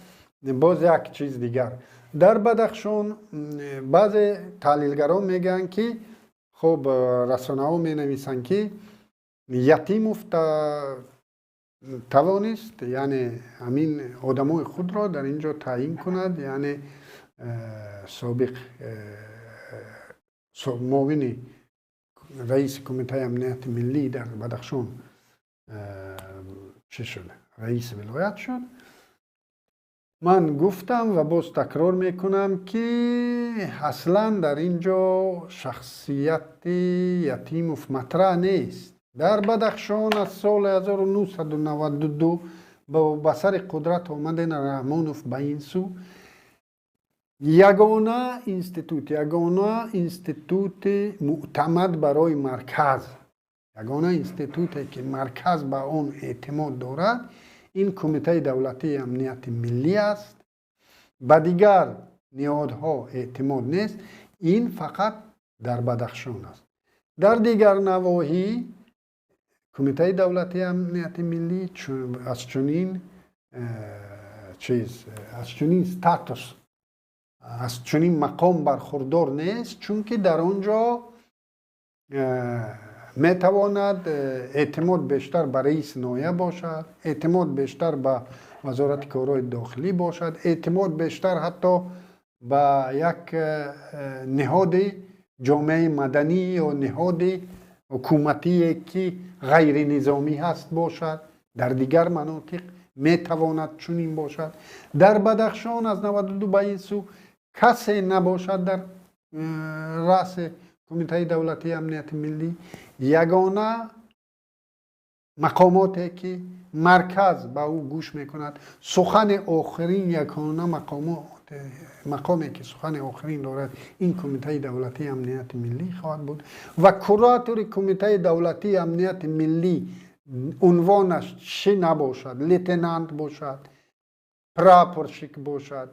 боз як чиз дигар: дар Бадахшон баъзе таҳлилгарон мегӯянд, ки хуб, расонаҳо менависанд, ки Ятимов тавонист, яъне ҳамин одамои худро дар ин ҷо таъйин кунад, яъне собиқ муовини раиси Кумитаи амнияти миллӣ дар Бадахшон чӣ шуд, раиси вилоят шуд. Ман гуфтам ва боз такрор мекунам, ки аслан дар ин ҷо шахсияти Ятимов матраҳ нест. Дар Бадахшон аз соли 1992 ба сари қудрат омаден Раҳмонов ба ин сӯ ягона институти мӯътамад барои марказ, ягона институте, ки марказ ба он эътимод дорад, ин Кумитаи давлатии амнияти миллӣ аст. Ба дигар ниҳодҳо эътимод нест. Ин фақат дар Бадахшон аст. Дар дигар навоҳӣ Кумитаи давлатии амнияти миллӣ аз чунин чиз, аз чунин статус, аз чунин мақом бархурдор нест, чунки дар он ҷо метавонад эътимод бештар ба раиси ноҳия бошад, эътимод бештар ба Вазорати корҳои дохилӣ бошад, эътимод бештар ҳатто ба як ниҳоди ҷомеаи маданӣ ё ниҳоди ҳукуматие, ки ғайринизомӣ ҳаст, бошад. Дар дигар манотиқ метавонад чунин бошад. Дар Бадахшон аз 92 ба ин сӯ касе набошад дар раъси Кумитаи давлатии амнияти миллӣ. Ягона мақомоте, ки марказ ба ӯ гӯш мекунад, сухани охирин, ягона мақоме, ки сухани охирин дорад, ин Кумитаи давлатии амнияти миллӣ хоҳад буд. Ва куратори Кумитаи давлатии амнияти миллӣ унвонаш чӣ набошад, лейтенант бошад, прапорщик бошад.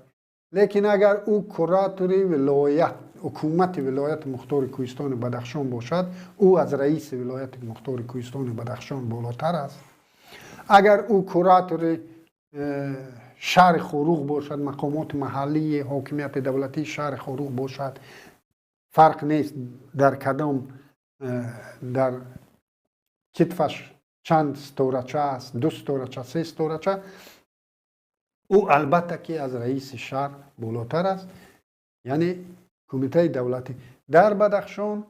Лекин агар ӯ куратори вилоят, ҳукумати вилояти мухтори Кӯҳистони Бадахшон бошад, ӯ аз раиси вилояти мухтори Кӯҳистони Бадахшон болотар аст. Агар ӯ куратори шаҳри Хоруғ бошад, мақомоти маҳаллии ҳокимияти давлатии шаҳри Хоруғ бошад, фарқ нест дар кадом дар китфаш чанд ситорача аст, ду ситорача, се ситорача, ӯ албатта ки аз раиси шаҳр болотар аст. Яъне кумитаи давлатӣ дар Бадахшон,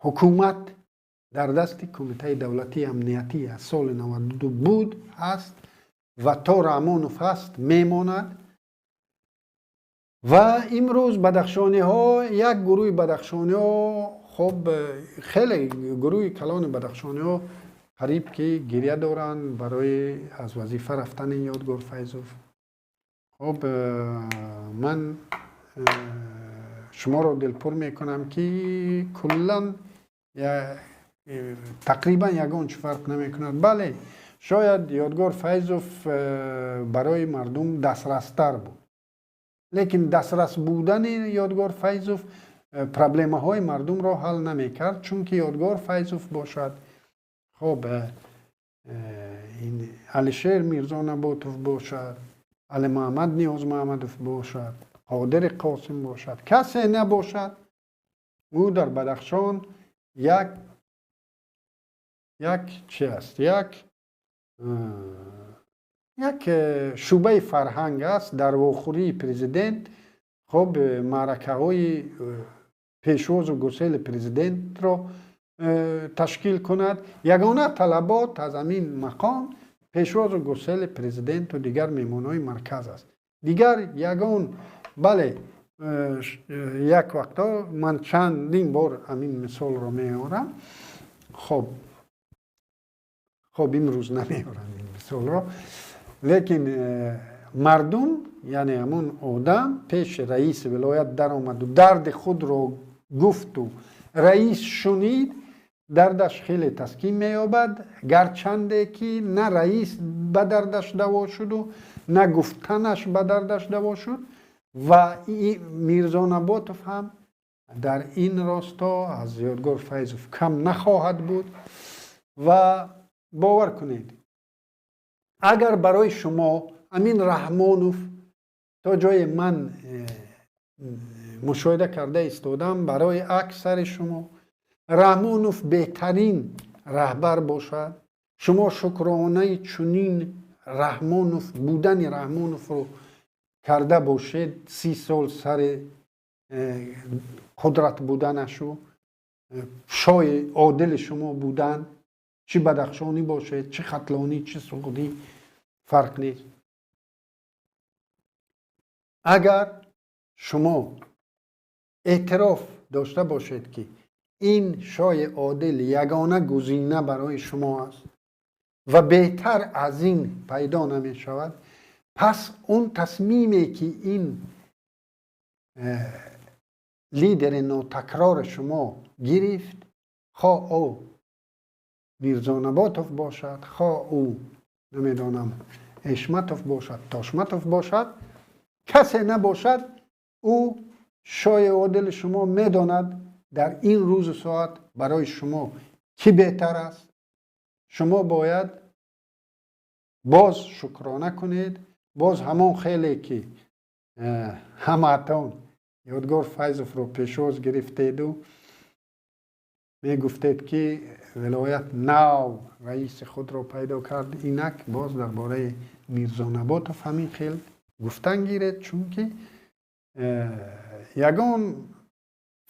ҳукумат дар дасти Кумитаи давлатии амниятӣ аз соли 92 буд, ҳаст ва то Раҳмонов ҳаст, мемонад. Ва имрӯз бадахшониҳо, як гурӯҳи бадахшониҳо, хоб, хеле гурӯҳи калони бадахшониҳо қариб ки гиря доранд барои аз вазифа рафтани Ёдгор Файзов. Хоб, ман шуморо дилпур мекунам, ки куллан, тақрибан ягон чӣ фарқ намекунад. Бале, шояд Ёдгор Файзов барои мардум дастрастар буд, лекин дастрас будани Ёдгор Файзов проблемаҳои мардумро ҳал намекард, чунки Ёдгор Файзов бошад, хоб, Алишер Мирзо Наботов бошад, Алимуҳаммад Ниёзмуҳаммадов бошад, Қодири Қосим бошад, касе набошад, ӯ дар Бадахшон як чи аст, як шӯъбаи фарҳанг аст дар вохӯрии президент. Хоб, маъракаҳои пешвозу гусели президентро ташкил кунад. Ягона талабот аз ҳамин мақом пешвозу гусели президенту дигар меҳмонҳои марказ аст. Дигар ягон, бале, як вақтҳо ман чандин бор ҳамин мисолро меорам. Хоб, имрӯз намеорам ин мисолро, лекин мардум, яъне ҳамон одам пеши раиси вилоят даромаду дарди худро гуфту раис шунид, дардаш хеле таскин меёбад, гарчанде ки на раис ба дардаш даво шуду, на гуфтанаш ба дардаш даво шуд. Ва Мирзо Наботов ҳам дар ин росто аз Ёдгор Файзов кам нахоҳад буд. Ва бовар кунед, агар барои шумо Амин Раҳмонов, то ҷое ман мушоҳида карда истодам, барои аксари шумо Раҳмонов беҳтарин раҳбар бошад, шумо шукронаи чунин Раҳмонов будани Раҳмоновро карда бошед, 30 сол сари қудрат буданашу шоҳи одили шумо будан, чӣ бадахшонӣ бошед, чӣ хатлонӣ, чӣ суғдӣ, фарқ нест, агар шумо эътироф дошта бошед, ки ин шоҳи одил ягона гузина барои шумо аст ва беҳтар аз ин пайдо намешавад, пас он тасмиме, ки ин лидери нотакрори шумо гирифт, хоҳ ӯ Мирзо Наботов бошад, хоҳ ӯ, намедонам, Эшматов бошад, Тошматов бошад, касе набошад, ӯ шоҳи одили шумо медонад дар ин рӯзу соат барои шумо кӣ беҳтар аст. Шумо бояд боз шукрона кунед, боз ҳамон хеле ки ҳамаатон Ёдгор Файзовро пешвоз гирифтеду мегуфтед, ки вилоят нав раиси худро пайдо кард, инак боз дар бораи Мирзо Наботов ҳамин хел гуфтан гиред, чунки ягон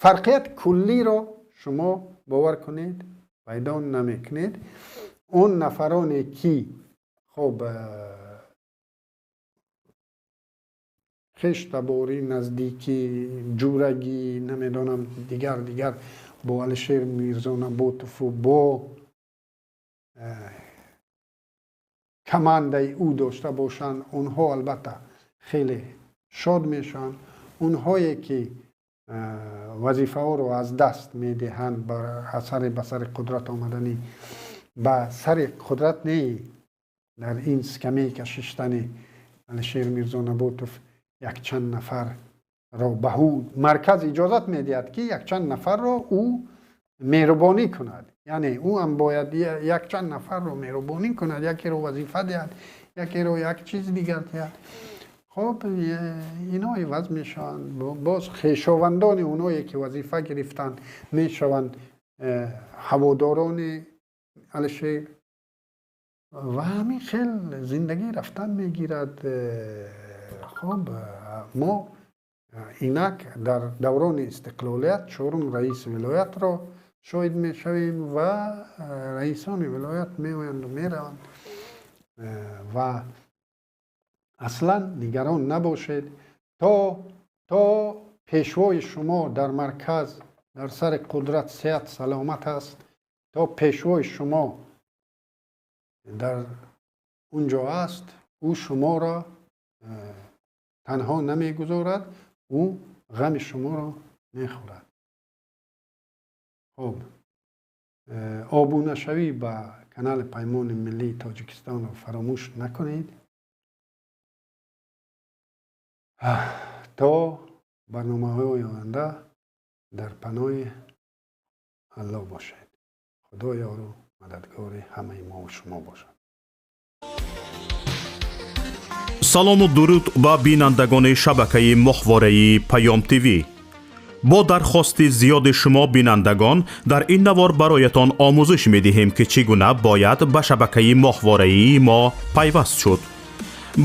фарқият куллиро шумо, бовар кунед, пайдо намекунед. Он нафароне ки, хоб, хештаборӣ, наздикӣ, ҷурагӣ, намедонам, дигар дигар бо Алишер Мирзо Наботову бо командаи ӯ дошта бошанд, онҳо албатта хеле шод мешаванд. Онҳое ки вазифаҳоро аз даст медиҳанд бар асари ба сари қудрат омадани, ба сари қудрат не, дар ин скамейка шиштани Алишер Мирзо Наботов. якчанд нафарро ба ӯ марказ иҷозат медиҳад, ки якчанд нафарро ӯ меҳрубонӣ кунад. Яъне ӯ ҳам бояд якчанд нафарро меҳрубонӣ кунад, якеро вазифа диҳад, якеро як чиз дигар диҳад. Хоб, ино иваз мешаванд. Боз хешовандони оное ки вазифа гирифтанд мешаванд ҳаводорони Алишер ва ҳамин хел зиндагӣ рафтан мегирад. Хоб, мо инак дар даврони истиқлолият чорум раиси вилоятро шоҳид мешавем ва раисони вилоят меоянду мераванд ва аслан нигарон набошед, то пешвои шумо дар марказ дар сари қудрат сеҳат саломат аст, то пешвои шумо дар он ҷо аст, ӯ шуморо танҳо намегузорад, ӯ ғами шуморо мехӯрад. Хоб, обунашавӣ ба канали Паймони Миллии Тоҷикистонро фаромӯш накунед. То барномаҳои оянда дар паноҳи Аллоҳ бошед. Худо ёру мададгори ҳамаи мо ва шумо бошад. Салому дуруд ба бинандагони шабакаи моҳвораи Паём ТВ. Бо дархости зиёди шумо бинандагон дар ин навор бароятон омӯзиш медиҳем, ки чӣ гуна бояд ба шабакаи моҳвораии мо пайваст шуд.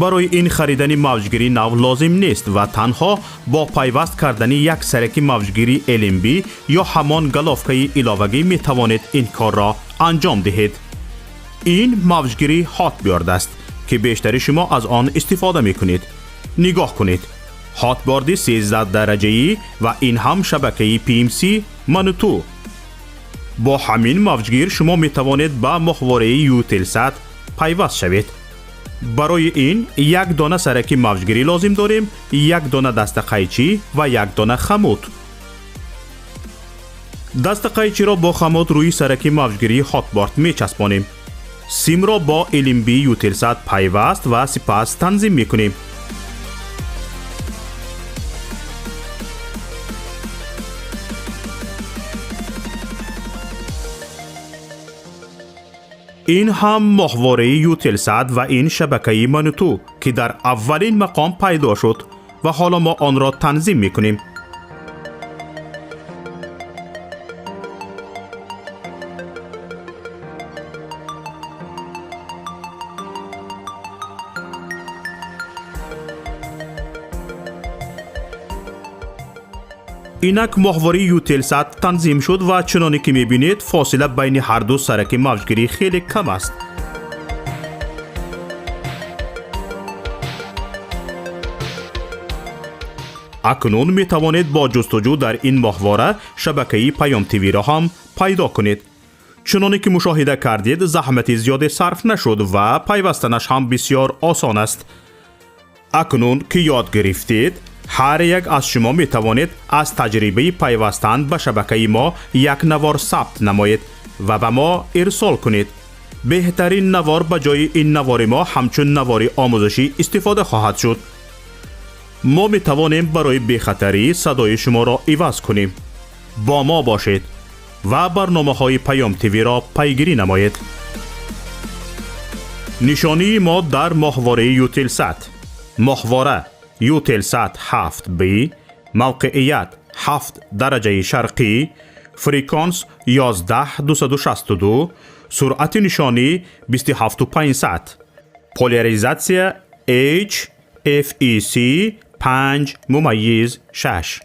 Барои ин харидани мавҷгири нав лозим нест ва танҳо бо пайваст кардани як сараки мавҷгири LNB ё ҳамон головкаи иловагӣ метавонед ин корро анҷом диҳед. Ин мавҷгири Hotbird аст, ки бештари шумо аз он истифода мекунед. Нигоҳ кунед. Hotbird 13 дараҷаӣ ва ин ҳам шабакаи PMC Мануту. Бо ҳамин мавҷгир шумо метавонед ба моҳвораи Eutelsat пайваст шавед. Барои ин як дона сараки мавҷгирӣ лозим дорем, як дона дастақайчӣ ва як дона хамут. Дастақайчиро бо хамут рӯи сараки мавҷгирии Hotbird мечаспонем. Симро бо LNB Eutelsat пайваст ва сипас танзим мекунем. Ин ҳам моҳвораи Eutelsat ва ин шабакаи Мануту, ки дар аввалин мақом пайдо шуд ва ҳоло мо онро танзим мекунем. Инак моҳвораи Eutelsat танзим шуд ва чуноне ки мебинед, фосила байни ҳарду сараки мавҷгирӣ хеле кам аст. Акнун метавонед бо ҷустуҷӯ дар ин моҳвора шабакаи Паём ТВ-ро ҳам пайдо кунед. Чуноне ки мушоҳида кардед, заҳмати зиёде сарф нашуд ва пайвастанаш ҳам бисёр осон аст. Акнун ки ёд гирифтед, ҳар як аз шумо метавонед аз таҷрибаи пайвастан ба шабакаи мо як навор сабт намоед ва ба мо ирсол кунед. Беҳтарин навор ба ҷои ин навори мо ҳамчун навори омӯзишӣ истифода хоҳад шуд. Мо метавонем барои бехатарӣ садои шуморо иваз кунем. Бо мо бошед ва барномаҳои Паём ТВ-ро пайгирӣ намоед. Нишонии мо дар моҳвораи Eutelsat. Моҳвора Eutelsat 7B, мавқеият 7 дараҷаи шарқӣ, фреквенс 11262, суръати нишонӣ 27500, поляризатсия H FEC 5.6.